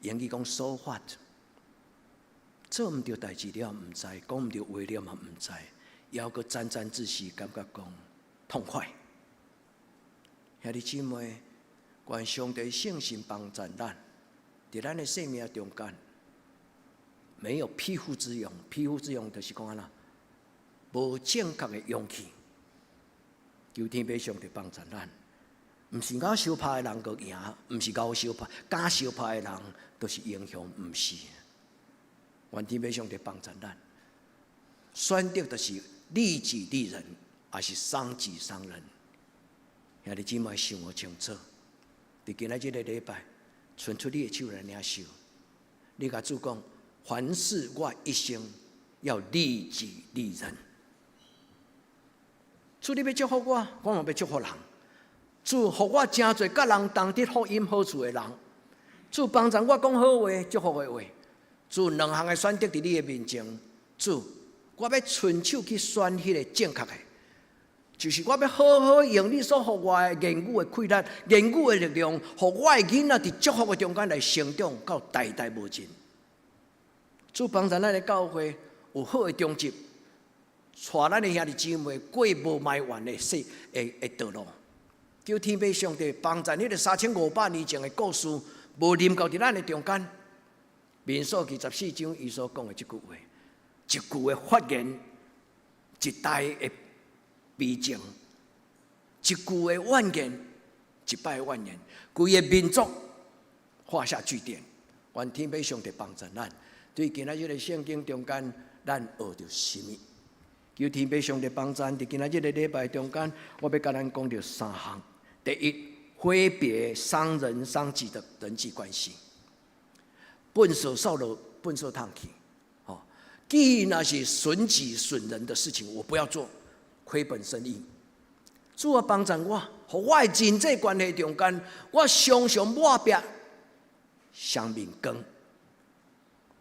英語講 so what，做毋對代誌了毋知，講毋對話了嘛毋知，猶閣沾沾自喜，感覺講痛快。兄弟姊妹，願上帝聖神幫助咱，佇咱的生命中間，沒有匹夫之勇。匹夫之勇就是講按怎，無正確的勇氣。求天父上帝幫助咱，毋是𠢕相拍的人閣贏，毋是𠢕相拍，敢相拍的人都是英雄，毋是。願天父上帝幫助咱，選擇就是利己利人，抑是傷己傷人。兄弟姊妹想予清楚，佇今仔這個禮拜，伸出你的手來領受。你共主講，凡事我一生要利己利人。主，你欲祝福我，我嘛欲祝福人。主，予我成做佮人同得福音好處的人。主，幫助我講好話、祝福的話。主，兩項的選擇佇你的面前。主，我欲伸手去選彼个正確的，就是我欲好好用你所予我的言語的氣力、言語的力量，予我的囡仔佇祝福的中間來成長，到代代無盡。主，幫助咱的教會有好的中執，帶咱的兄弟姊妹過無埋怨的世的的道路。求天父上帝幫助彼个3500年前的故事，無臨到佇咱的中間。民數記14章伊所講的這句話，一句的發言，一代的悲情；一句的怨言，一擺的怨言，規个民族畫下句點。願天父上帝幫助咱，對今仔日的聖經中間，咱學著啥物？求天父上帝幫助，佇今仔日的禮拜中間，我欲共咱講著三項。第一，揮別傷人傷己的人際關係。糞埽掃落糞埽桶去，吼！既若是損己損人的事情，我不要做，虧本生意。主啊，幫助我，予我的人際關係中間，我常常抹壁雙面光。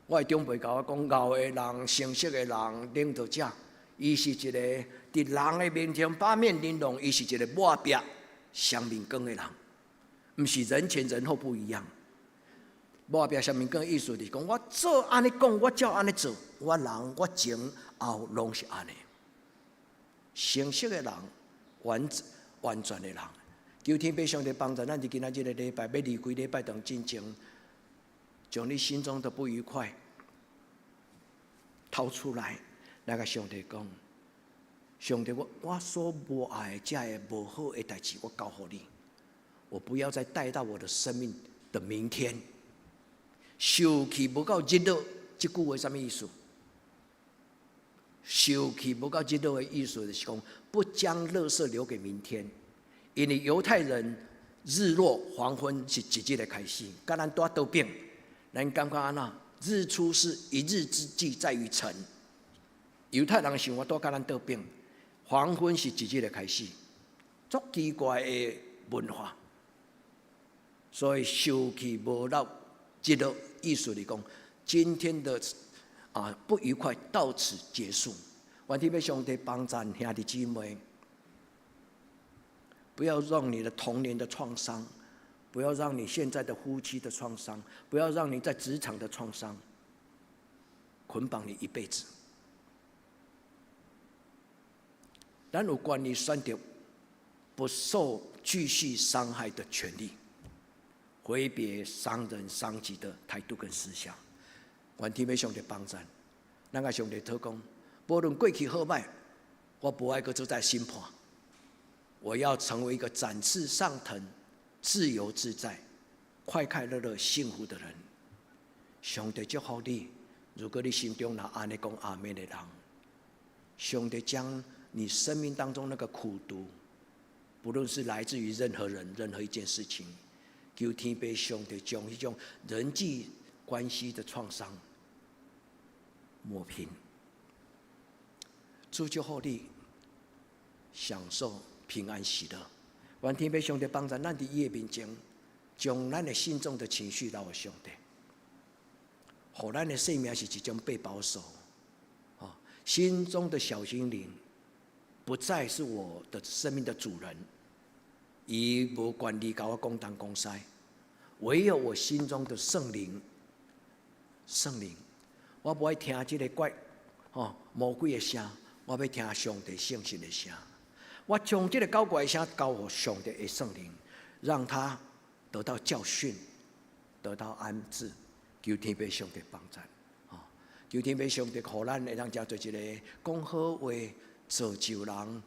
我的長輩共我講，𠢕的人、誠實的人、領導者，伊是一個佇人的面前八面玲瓏，伊是一個抹壁雙面光的人，毋是人前人後不一樣。抹壁雙面光的意思就是講，我做按呢講，我照按呢做，我人我前後攏是按呢。誠實的人，完完全的人，求天父上帝幫助咱，佇今仔這个禮拜欲離開禮拜堂進前，將你心中的不愉快掏出來，來共上帝講：上帝，我所無愛的這个無好的代誌，我交予你，我不要再帶到我的生命的明天。受氣無到日落，這句話啥物意思？受氣無到日落的意思就是講，不將垃圾留給明天。因為猶太人日落黃昏是一日的開始，佮咱拄倒反，咱感覺按怎？日出是一日之計在於晨。猶太人生活都佮咱倒反，黃昏是一日的開始，足奇怪的文化。所以受氣無到日落，意思是講，今天的不愉快到此結束。願天父上帝幫助兄弟姊妹，不要讓你的童年的創傷，不要讓你現在的夫妻的創傷，不要讓你在職場的創傷捆綁你一輩子。咱有權利選擇不受繼續傷害的權利，揮別傷人傷己的態度跟思想。願天父上帝幫助，咱共上帝禱告，無論過去好䆀，我無愛閣做這審判。我要成為一個展翅上騰、自由自在、快快樂樂、幸福的人。上帝祝福你。如果你心中若按呢講阿們的人，上帝將你生命當中那個苦毒，不論是來自於任何人、任何一件事情，求天父上帝將彼種人際關係的創傷抹平。主祝福你，享受平安喜樂。願天父上帝幫助咱佇伊的面前，將咱的心中的情緒留予上帝，予咱的生命是一種被保守。心中的小精靈不再是我的生命的主人，伊無權利共我講東講西，唯有我心中的聖靈，聖靈，我無愛聽這個怪魔鬼的聲，我欲聽上帝聖神的聲。我將這個搞怪的聲交予上帝的聖靈，讓他得到教訓，得到安置。求天父上帝幫助，求天父上帝予咱會當成做一個講好話、造就人、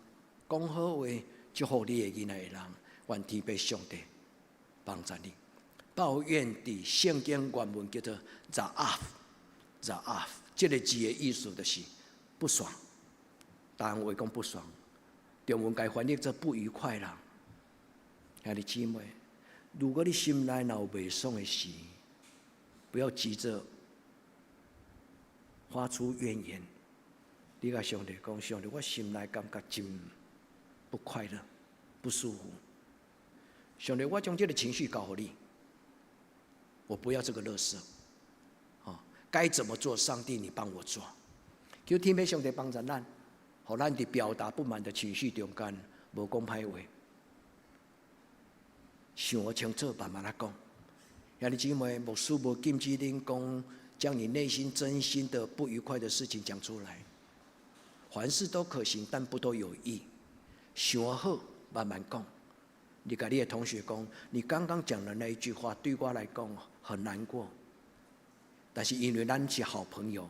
講好話、祝福你的囡仔的人。願天父上帝幫助你。抱怨佇聖經原文叫做 “za'af”，“za'af” 這个字的意思就是不爽。台灣話講不爽，中文共翻譯做不愉快啦。兄弟姊妹，如果你心內若有袂爽的事，不要急着發出怨言。你共上帝講，上帝，我心內感覺真不快樂、不舒服。上帝，我將這个情緒交予你，我不要這個垃圾。啊，該怎麼做？上帝，你幫我做。求天父上帝幫助咱，予咱佇表達不滿的情緒中間，無講歹話，想清楚，慢慢來講。兄弟姊妹，牧師無禁止恁講，將你內心真心的不愉快的事情講出來。凡事都可行，但不都有益。想好，慢慢講。你共你的同學講，你剛剛講的那一句話，對我來講很難過。但是因為咱是好朋友，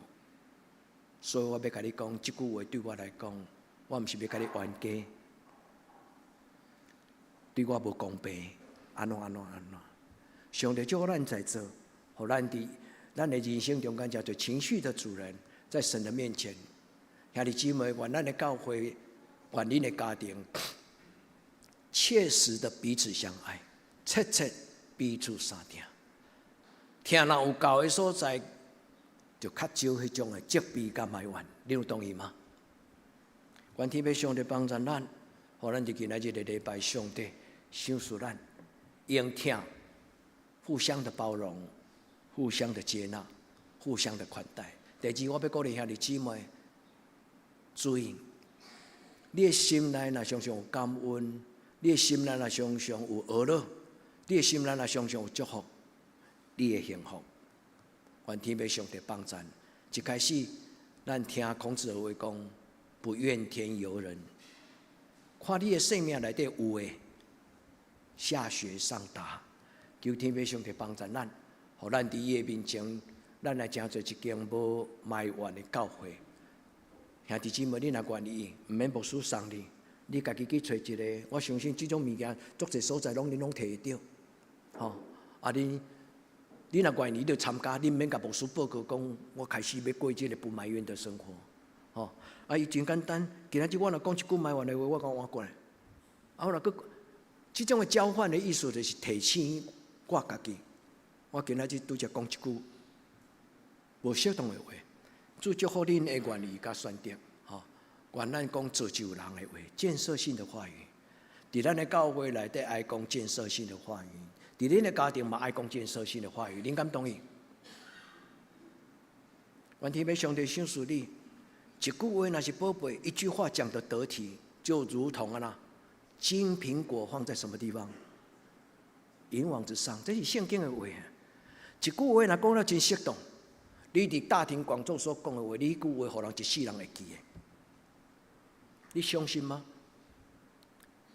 所以我欲共你講，這句話對我來講，我毋是欲共你冤家，對我無公平，按怎按怎按怎。上帝祝福咱在座，予咱佇咱的人生中間叫做情緒的主人，在神的面前，兄弟姊妹，願咱的教會，願恁的家庭，切實的彼此相愛，切切彼此相疼。疼若有夠的所在，就較少彼種的責備佮埋怨，你有同意嗎？願天父上帝幫助咱，予咱佇今仔日的禮拜，上帝賞賜咱，用疼，互相的包容，互相的接納，互相的款待。第二，我欲鼓勵兄弟姊妹，注意，你的心內若常常有感恩，你的心內若常常有喜樂，你的心內若常常有祝福，你會幸福。願天父上帝幫贊。一開始，咱聽孔子的話講，不怨天尤人。看你的生命內底有的，下學上達。求天父上帝幫助咱，予咱佇伊的面前，咱來成做一間無埋怨的教會。兄弟姊妹，你若願意，毋免牧師送你，你家己去揣一个。我相信這種物件，足濟所在攏恁攏提會著。吼，啊恁，你若願意，你就參加，你毋免共牧師報告講，我開始欲過這个不埋怨的生活。吼，啊，伊真簡單。今仔日我若講一句埋怨的話，我共換過來。啊，我若閣，這種的交換的意思就是提醒我家己。我今仔日拄才講一句無適當的話，主祝福恁會願意佮選擇，吼，願咱講造就人的話，建設性的話語。佇咱的教會內底愛講建設性的話語，佇恁的家庭嘛愛講建設性的話語，恁敢同意？願天父上帝賞賜你，一句話若是寶貝，一句話講得得體，就如同按怎，金蘋果放在什麼地方？銀網之上，這是聖經的話。一句話若講得真適當，你佇大庭廣眾所講的話，你彼句話予人一世人會記的。你相信嗎？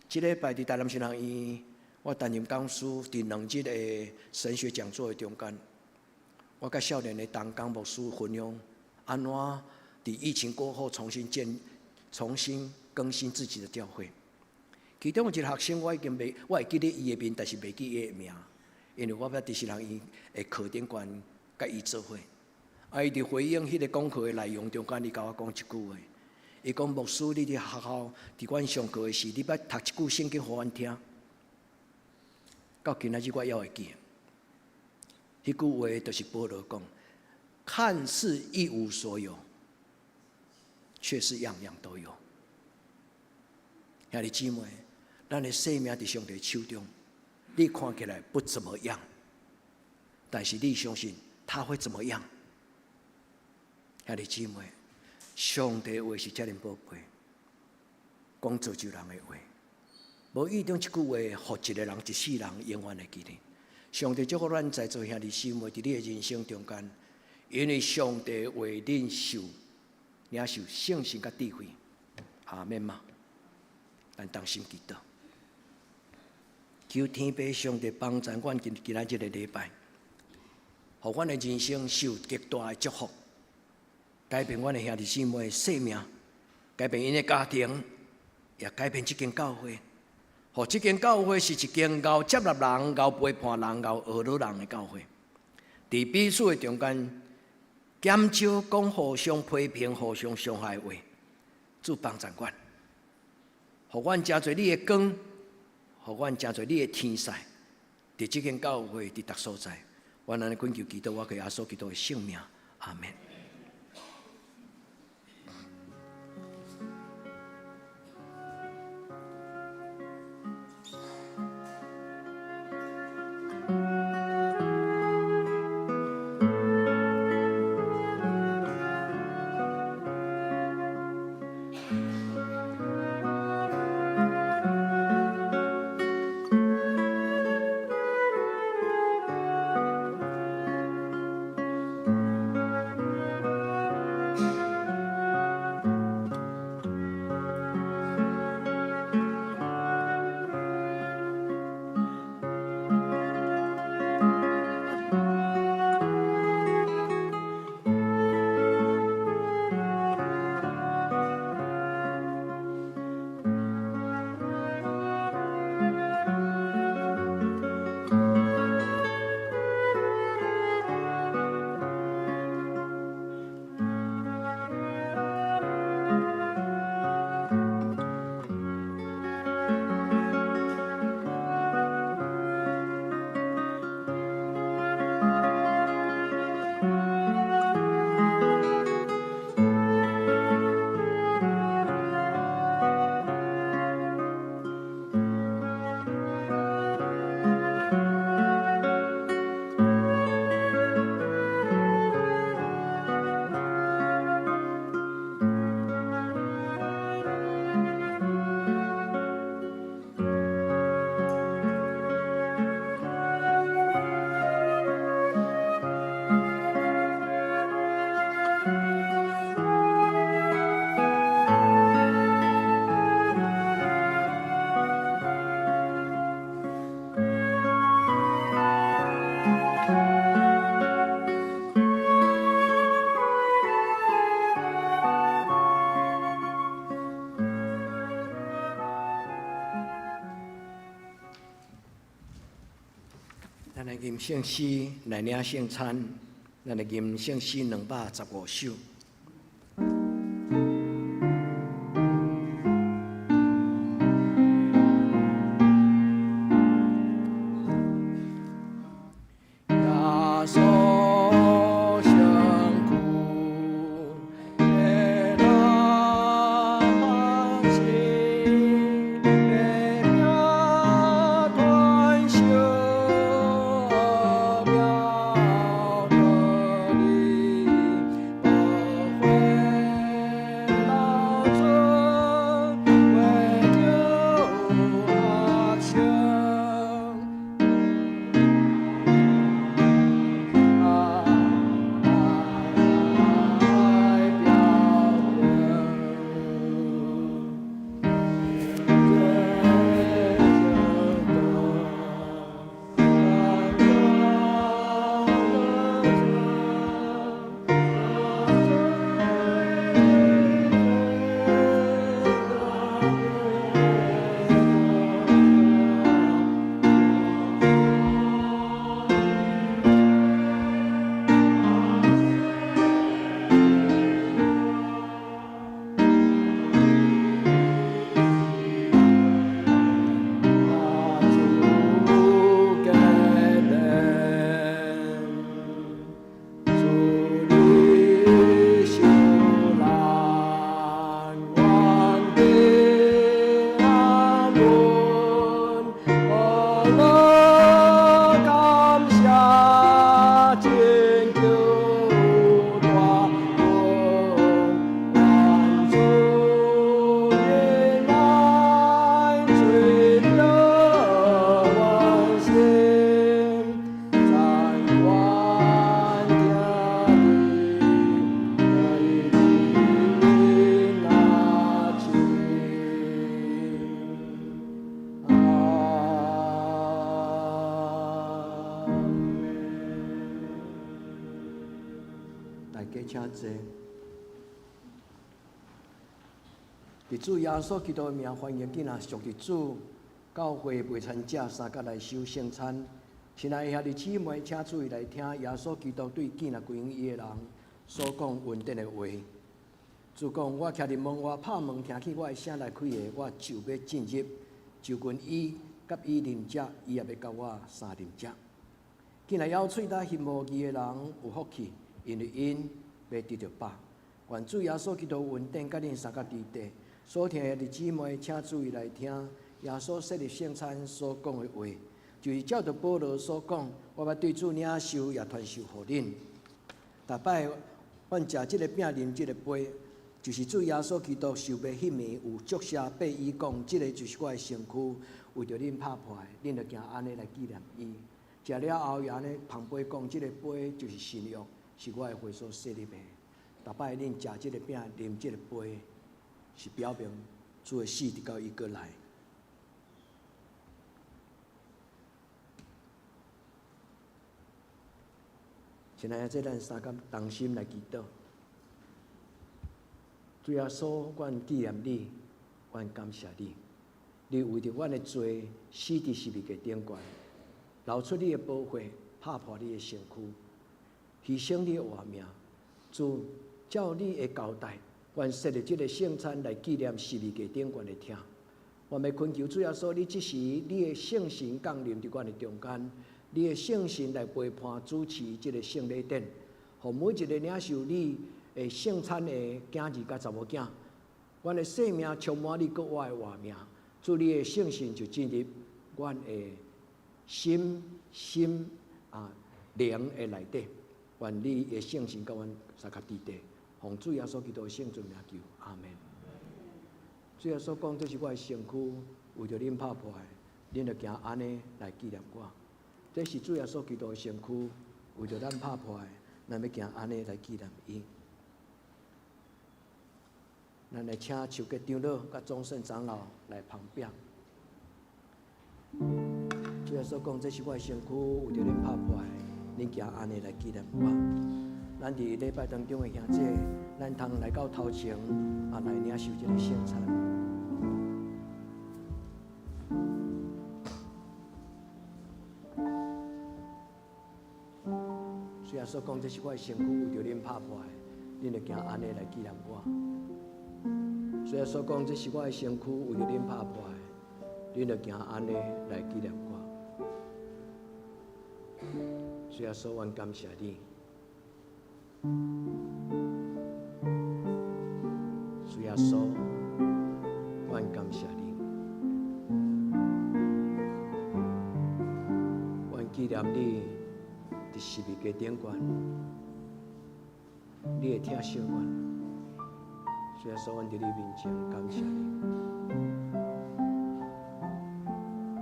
這禮拜佇台南神學院，我擔任講師，佇2日的神學講座的中間，我佮少年的同工牧師分享，按怎佇疫情過後重新建、重新更新自己的教會。其中有一個學生，我已經袂，我會記得伊的面，但是袂記伊的名，因為我捌佇神學院的課頂懸佮伊做伙。啊，伊佇回應彼個講課的內容中間，伊共我講一句話，伊講牧師，你佇學校佇阮上課的時，你捌讀一句聖經予阮聽，到今仔日我猶會記。彼句話就是保羅講：看似一無所有，卻是樣樣都有。兄弟姊妹，咱的生命佇上帝手中，你看起來不怎麼樣，但是你相信他會怎麼樣？兄弟姊妹，上帝話是遮爾寶貝，講造就人的話，無意中一句話，予一个人一世人永遠會記得。上帝祝福咱在座兄弟姊妹，佇你的人生中間，因為上帝為恁受領受聖神佮智慧，阿們嗎？咱同心祈禱，求天父上帝幫助阮今今仔這个禮拜，予阮的人生受極大的祝福，改變阮的兄弟姊妹的生命，改變𪜶的家庭，也改變這間教會。予這間教會是一間𠢕接納人、𠢕陪伴人、𠢕學樂人的教會。佇彼此的中間，減少講互相批評、互相傷害的話，主幫助阮，予阮成做你的光，予阮成做你的天使。佇這間教會，佇逐所在，阮按呢懇求祈禱，我靠耶穌基督的聖名，阿門。咱來吟聖詩來領聖餐，咱來吟聖詩215首。耶穌身軀的那把心，的命傳授妙道理，寶血流出為救百姓。來表明，主給人，主你受難，願平安穩，我樂感謝拯救大恩，願主恩愛垂表阮心，讚願聽你，你那親。阿們。大家請坐。佇主耶穌基督的名，歡迎囝仔屬佇主教會袂參者三角來守聖餐。親愛的兄弟姊妹，請注意來聽耶穌基督對囝仔歸向伊的人所講恩典的話。主講：我徛佇門外拍門，聽見我的聲來開的，我就欲進入，就近伊，佮伊啉食，伊也欲佮我相啉食。囝仔枵喙焦行無義的人有福氣，因為𪜶欲得著飽。願主耶穌基督恩典佮恁相佮佇底。所聽的兄弟姊妹，請注意來聽耶穌設立聖餐所講的話，就是照著保羅所講，我欲對主領受，也傳授予恁。逐擺阮食這个餅，啉這个杯，就是主耶穌基督受賣彼暝有祝謝擘伊講，這个就是我的身軀，為著恁拍破的，恁著行按呢來紀念伊。食了後，也按呢捧杯講，這个杯就是新約，是我的血所設立的。逐擺恁食這个餅，啉這个杯，是表明主的死直到伊閣來。親愛的，這咱三個同心來祈禱。主耶穌，阮紀念你，阮感謝你。你為著阮的罪死佇十字架頂懸，流出你的寶血，拍破你的身軀，犧牲你的活命。主，照你的交代，阮設立這个聖餐來紀念十字架頂懸的疼。我欲懇求主耶穌，你這時你的聖神降臨佇阮的中間，你的聖神來陪伴主持這个聖禮典，予每一个領受你的聖餐的囝兒佮查某囝，阮的生命充滿你閣我的活命。主你的聖神就進入阮的心、心啊靈的內底，願你的聖神佮阮相佮佇底，奉主耶穌基督的聖尊名求，阿們。主耶穌講：這是我的身軀，為著恁拍破的，恁著行按呢來紀念我。這是主耶穌基督的身軀，為著咱拍破的，咱欲行按呢來紀念伊。咱來請邱吉長老佮宗聖長老來捧餅。主耶穌講：這是我的身軀，為著恁拍破的，恁行按呢來紀念我。咱佇禮拜當中的兄弟，咱通來到頭前啊，來領受這个聖餐。主耶穌講，這是我的身軀，為著恁拍破的，恁著行按呢來紀念我。主耶穌講，這是我的身軀，為著恁拍破的，恁著行按呢來紀念我。主耶穌，阮感謝你。主耶穌，阮感謝你。阮紀念你佇十字架頂懸，你的疼惜阮。主耶穌，阮佇你面前感謝你。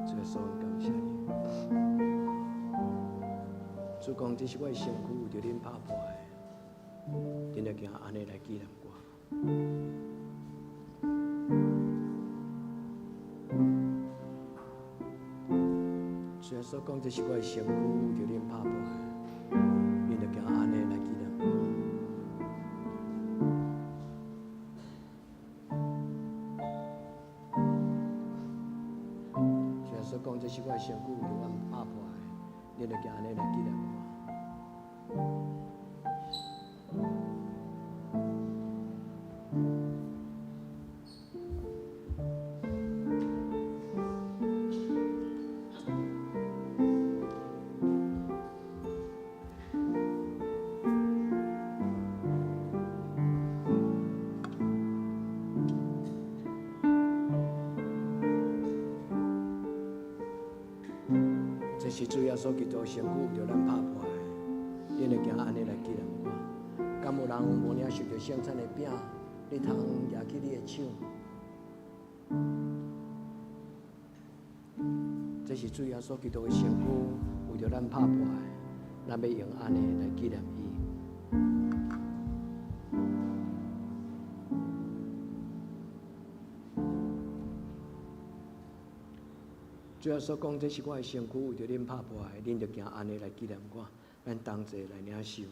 主耶穌，阮感謝你。主講，這是我的身軀，為著恁拍破的，恁著行按呢來紀念我。主耶穌講，這是我的身軀，為著恁拍破的，恁著行按呢來紀念我。主耶穌講，這是我的身軀，為著阮拍破的，恁著行按呢來紀念我。這是主耶穌基督身軀，為著咱拍破的，恁著行按呢來紀念我。敢有人無領受著聖餐的餅，你通舉起你的手。這是主耶穌基督的身軀，為著咱拍破的，咱欲用按呢來紀念伊。主耶穌講，這是我的身軀，為著恁拍破的，恁著行按呢來紀念我。咱同齊來領受。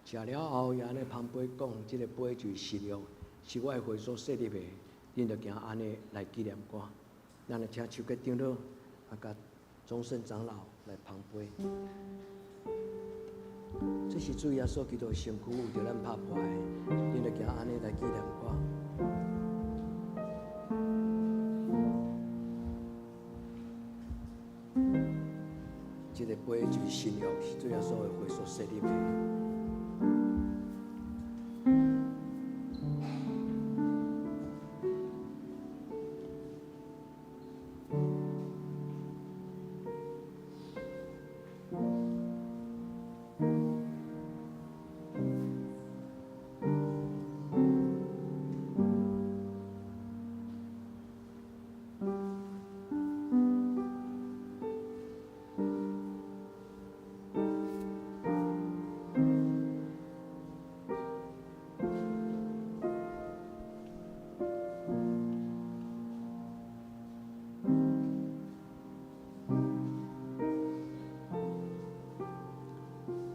食了後，伊按呢捧杯講，這个杯就是新約，是我的血所設立的，恁著行按呢來紀念我。咱來請手結長老，佮宗聖長老來捧杯。這是主耶穌基督的身軀，為著咱拍破的，恁著行按呢來紀念我。這个杯就是新約，是主耶穌的血所設立的。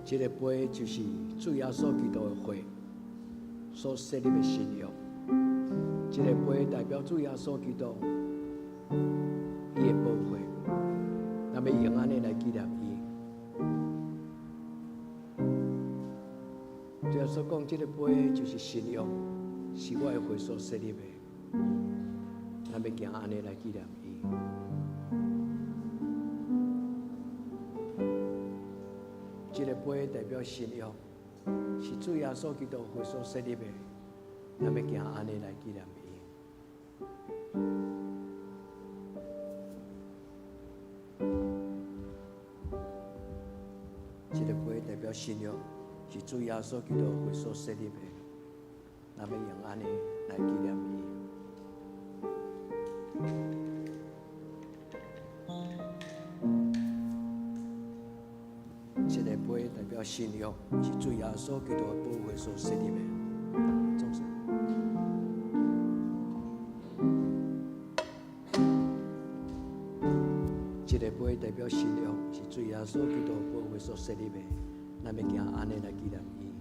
這个杯就是主耶穌基督的血所設立的新約。這个杯代表主耶穌基督伊的寶血，咱欲用按呢來紀念伊。主耶穌講，這个杯就是新約，是我的血所設立的，咱欲行按呢來紀念伊。這个杯代表新約，是主耶穌基督血所設立的，咱欲行按呢來紀念伊。這个杯代表新約，是主耶穌基督血所設立的，咱欲用按呢來紀念伊。這个杯代表新約，是主耶穌基督的寶血所設立的。總是。這个杯代表新約，是主耶穌基督寶血所設立的，咱欲行按呢來紀念伊。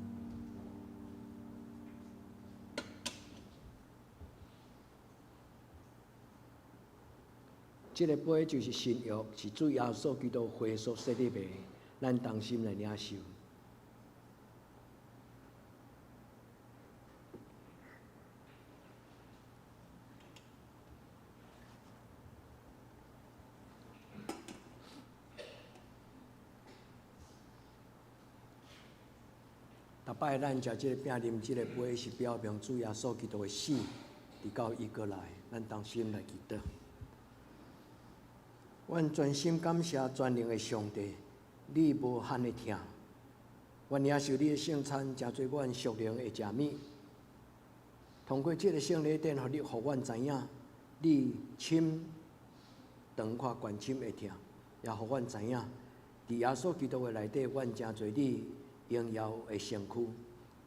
這个杯就是新約，是主耶穌基督血所設立的，咱同心來領受。逐擺咱食這个餅、啉這個杯，是表明主耶穌基督的死，直到伊閣來，咱同心來祈禱。阮全心感謝全能的上帝，你無限的疼。阮領受你的聖餐，成做阮屬靈的食物。通過這个聖禮典，予你，予阮知影，你深長闊關深的疼，也予阮知影，佇耶穌基督的內底，阮成做你榮耀的身軀，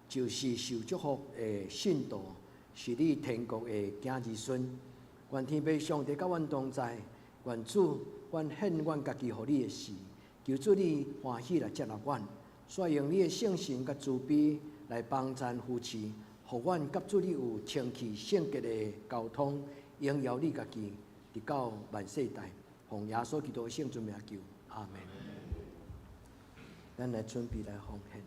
就是受祝福的信徒，是你天國的囝兒孫。願天父上帝佮阮同在，願主，阮獻阮家己予你的時，求主你歡喜來接納阮，煞用你的聖神佮慈悲來幫贊扶持，予阮佮主你有清氣聖潔的交通，榮耀你家己，直到萬世代。奉耶穌基督的聖尊名求，阿們。咱來準備來奉獻。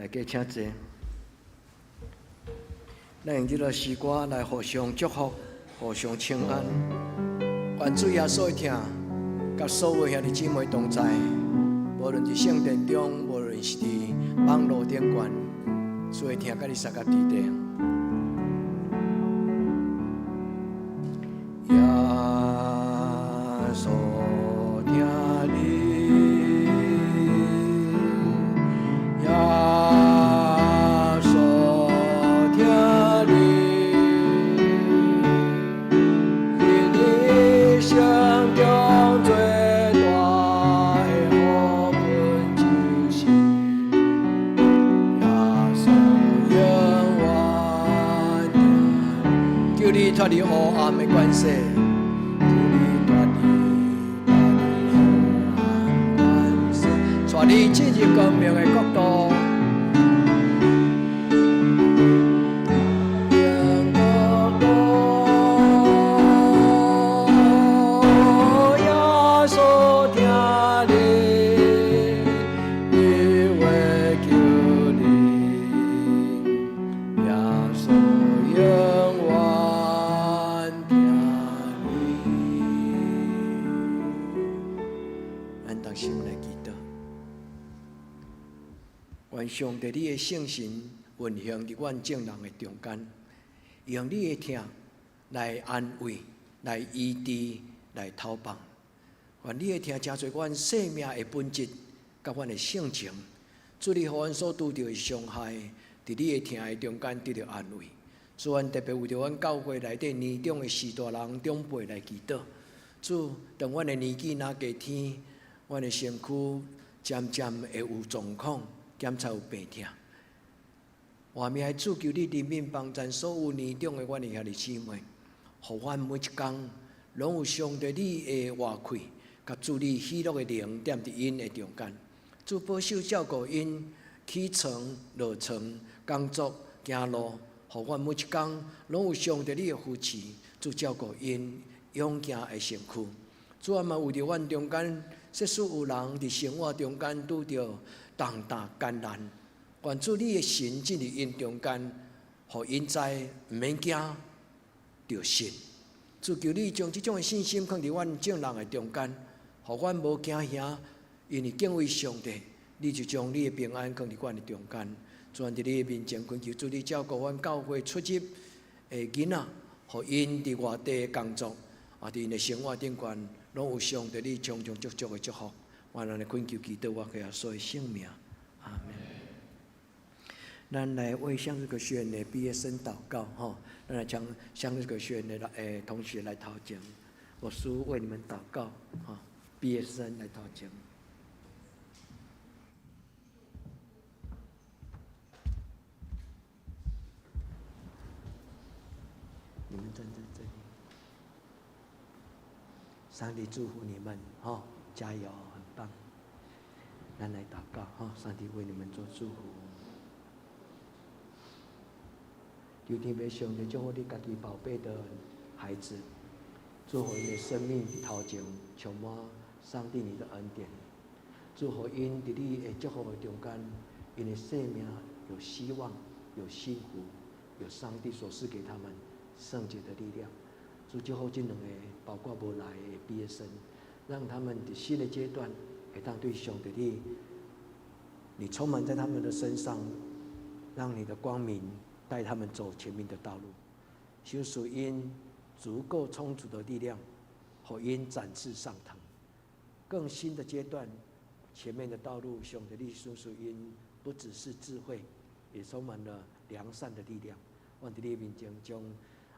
大家請坐。咱用這个詩歌來互相祝福、互相請安。願主耶穌的疼，佮所有兄弟姊妹同在。無論佇聖殿中，無論是佇網路頂懸，主的疼佮你相佮佇底。耶穌疼。謝。主你帶你帶你予阮權勢，帶你進入光明的國度。國度，耶穌聽你，伊話求你，耶穌永遠聽你。咱同心來祈禱，願上帝你的聖神運行佇阮眾人的中間，用你的疼來安慰、來醫治、來透放。願你的疼成做阮生命的本質，佮阮的性情。主你予阮所拄著的傷害，佇你的疼的中間得著安慰。主，阮特別為著阮教會內底年長的序大人長輩來祈禱。主，當阮的年紀若加添，阮的身軀漸漸會有狀況，檢查有病痛。活命的主，求你憐憫幫贊所有年長的阮的兄弟姊妹，予阮每一工攏有上帝你的活氣，佮主你喜樂的靈踮佇𪜶的中間。主保守照顧𪜶起床、落床、工作、行路，予阮每一工攏有上帝你的扶持，主照顧𪜶勇健的身軀。主啊，嘛為著阮中間，即使有人佇生活中間拄著重擔艱難，願主你的神進入𪜶中間，予𪜶知毋免驚，著信。主求你將這種的信心放佇阮眾人的中間，予阮無驚嚇，因為敬畏上帝，你就將你的平安放佇阮的中間。主，阮佇你的面前懇求主你照顧阮教會出入的囡仔，予𪜶佇外地工作，啊，佇𪜶的生活頂懸，攏有上帝你充充足足的祝福。阮按呢懇求祈禱，我耶穌的聖名，阿門。咱來為向日葵學院的畢業生禱告，吼！咱來將向日葵學院的同學來頭前，牧師為你們禱告，哈！畢業生來頭前。你們站在這裡，上帝祝福你們，哈！加油，很棒。咱來禱告，哈！上帝為你們做祝福。求天父上帝祝福你家己寶貝的孩子，祝福𪜶的生命頭前充滿上帝你的恩典，祝福𪜶佇你的祝福的中間，𪜶的生命有希望、有幸福、有上帝所賜給他們聖潔的力量。主祝福這兩个，包括無來的畢業生，讓他們佇新的階段會當對上帝你，你充滿在他們的身上，讓你的光明帶他們走前面的道路，求主𪜶足夠充足的力量，予𪜶展翅上騰。更新的階段，前面的道路，上帝你賞賜𪜶不只是智慧，也充滿了良善的力量。阮佇你面前將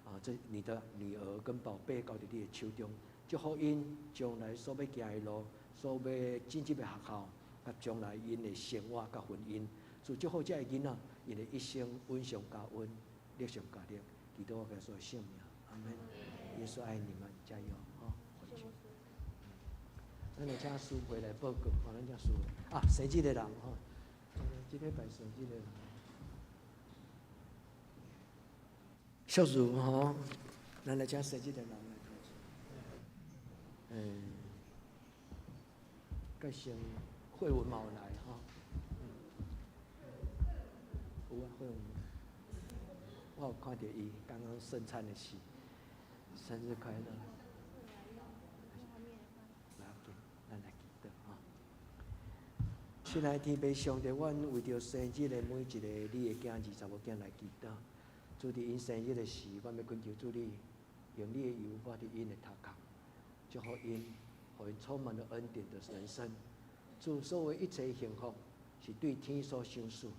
啊，這你的女兒跟寶貝交佇你的手中，祝福𪜶將來所欲行的路，所欲進入的學校，佮將來𪜶的生活佮婚姻，主祝福這个囡仔，𪜶的一生恩上加恩，力上加力，祈禱我耶穌的聖名，阿門。耶穌愛你們，加油，好，回去。咱來請師會來報告，吼，咱請師會啊，生日的人吼，這禮拜生日的人，小茹吼，咱來請生日的人來頭前。嗯，佮先慧文嘛有來吼。有啊，慧文，我有看著伊剛剛聖餐的時，生日快樂！不要緊，咱來祈禱哈。親愛的天父上帝，阮為著生日的每一個你的囝兒、查某囝來祈禱。主佇𪜶生日的時，阮欲懇求主你，用你的油抹佇𪜶的頭殼，祝福𪜶，予𪜶充滿了恩典的人生。主所謂一切幸福，是對天所賞賜。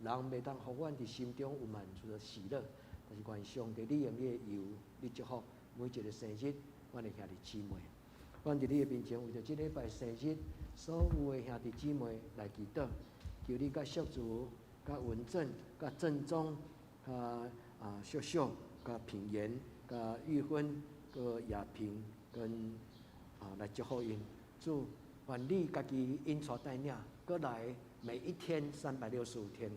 人袂當予阮佇心中有滿足的喜樂，但是願上帝你用你的油，你祝福每一個生日，阮的兄弟姊妹。阮佇你的面前，為著這禮拜生日，所有的兄弟姊妹來祈禱，求你佮惜主、佮文正、佮正宗、佮啊秀秀、佮品言、佮玉芬、佮閣亞平跟來祝福𪜶。主，願你家己引帶帶領，閣來每一天365天，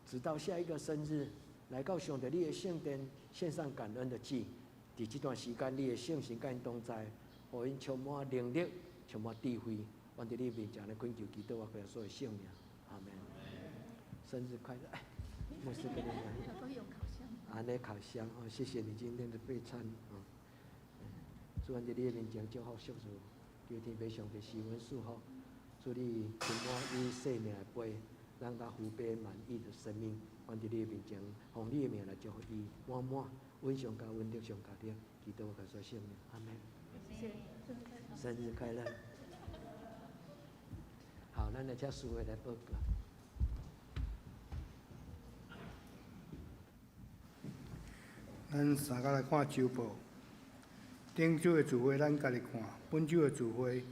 直到下一個生日，來到上帝你的聖殿獻上感恩的祭。佇這段時間，你的聖神佮𪜶同在，予𪜶充滿能力，充滿智慧。願佇你面前來懇求祈禱，我耶穌的聖名，阿門。生日快樂！哎，牧師跟你講。按呢烤箱哦，謝謝你今天的備餐啊。主，願佇你的面前祝福祝福，求天父上帝賜恩賜福，祝你充滿伊生命的杯，讓他福杯滿溢的生命。願佇你的面前，奉你的名來祝福伊，滿滿恩上加恩，德上加德，祈禱我耶穌聖名，阿門。生日快樂！好，咱來請司會來報告。
咱三個來看週報。頂週的聚會咱家己看，本週的聚會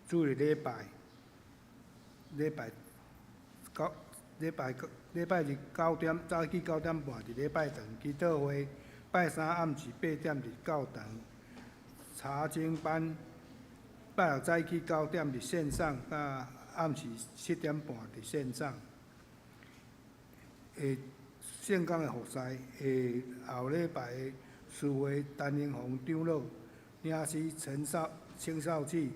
主日禮拜，禮拜九，禮拜九，禮拜日9點早起9點半佇禮拜堂祈禱會，拜三暗時8點佇教堂查經班，拜六早起九點佇線上，佮暗時7點半佇線上。下聖工的服侍，下後禮拜的司會陳英宏長老、領師陳少青少志、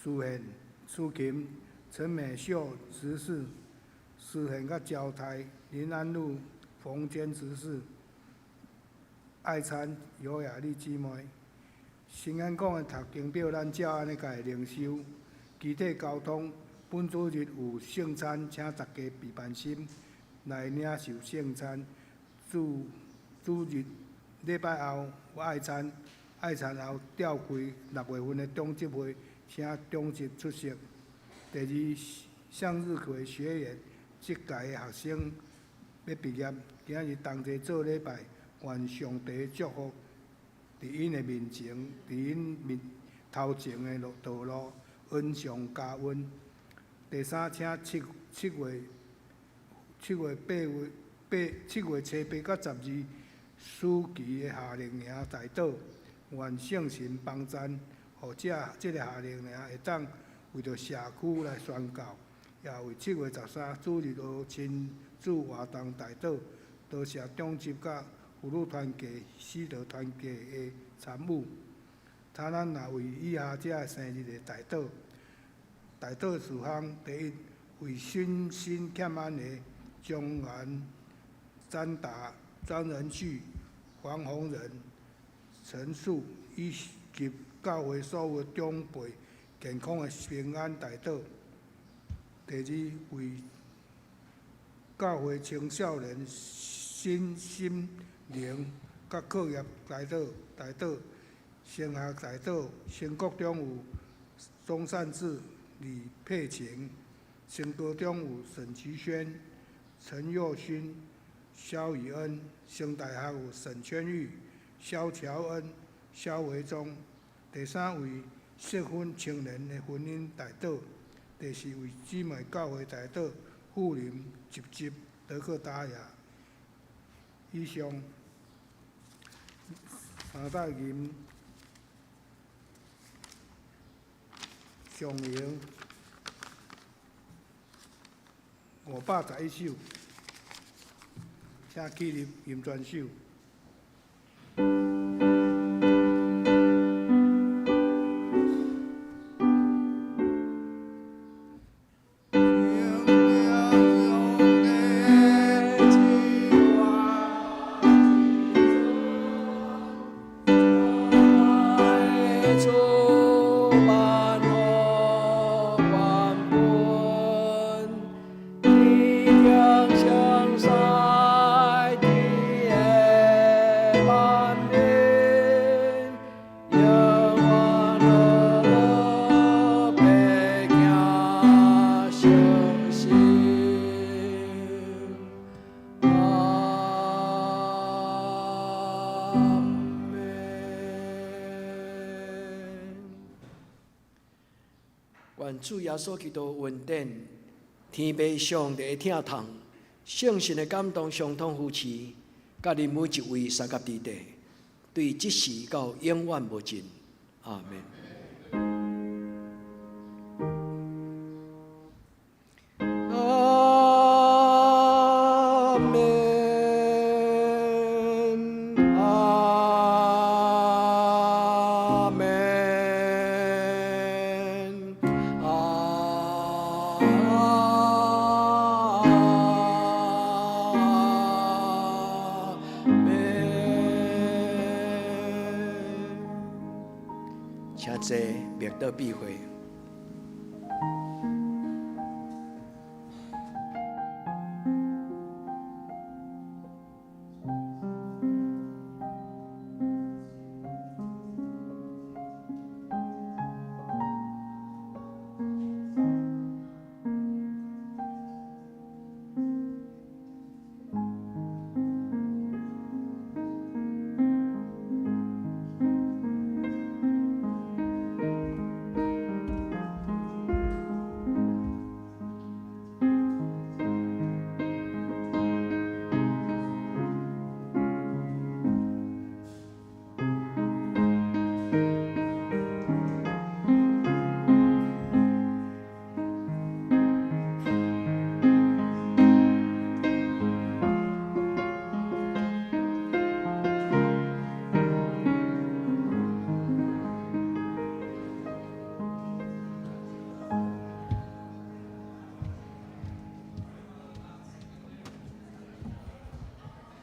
苏贤、苏琴、陈美秀执事、思贤佮焦太林安路冯坚执事、爱餐尤雅丽姊妹。新安港的读经表，咱照按呢共灵修。肢體交通，本主日有聖餐，請大家備辦心來領受聖餐。主主日禮拜後有愛餐，愛餐後召開6月份的長執會，請長執出席。第二，向日葵學院這屆的學生欲畢業，今仔日同齊做禮拜，願上帝祝福佇𪜶的面前，佇𪜶面頭前的路道路恩上加恩。第三，請七月八月八7月7、8佮12暑期的夏令營代禱，願聖神幫贊，予這個夏令營會當為著社區來宣教，也為7月13主日學親子活動代禱，多謝長執佮婦女團契、使徒團契的參與。他咱若為以下這个生日的代禱，代禱事項：第一，為身心欠安的張元、詹達、張仁旭、黃宏仁、陳樹，以及教會所有長輩健康的平安代禱。第二，為教會青少年身心靈佮課業代禱，代禱。升學代禱，升國中有鍾善志、李佩琴；升高中有沈菊軒、陳佑勳、蕭以恩；升大學有沈圈玉、蕭喬恩、蕭維忠。第三為適婚青年的婚姻代禱。第四為姊妹教會代禱，富林、集集、德克達雅。以上三百銀上榮511首，請起立吟全首。
願主耶穌基督恩典、天父上帝的疼痛、聖神的感動、相通扶持，佮恁每一位三甲弟弟，對這時到永遠無盡。阿門。阿門。阿門。阿門。請坐，默禱閉會。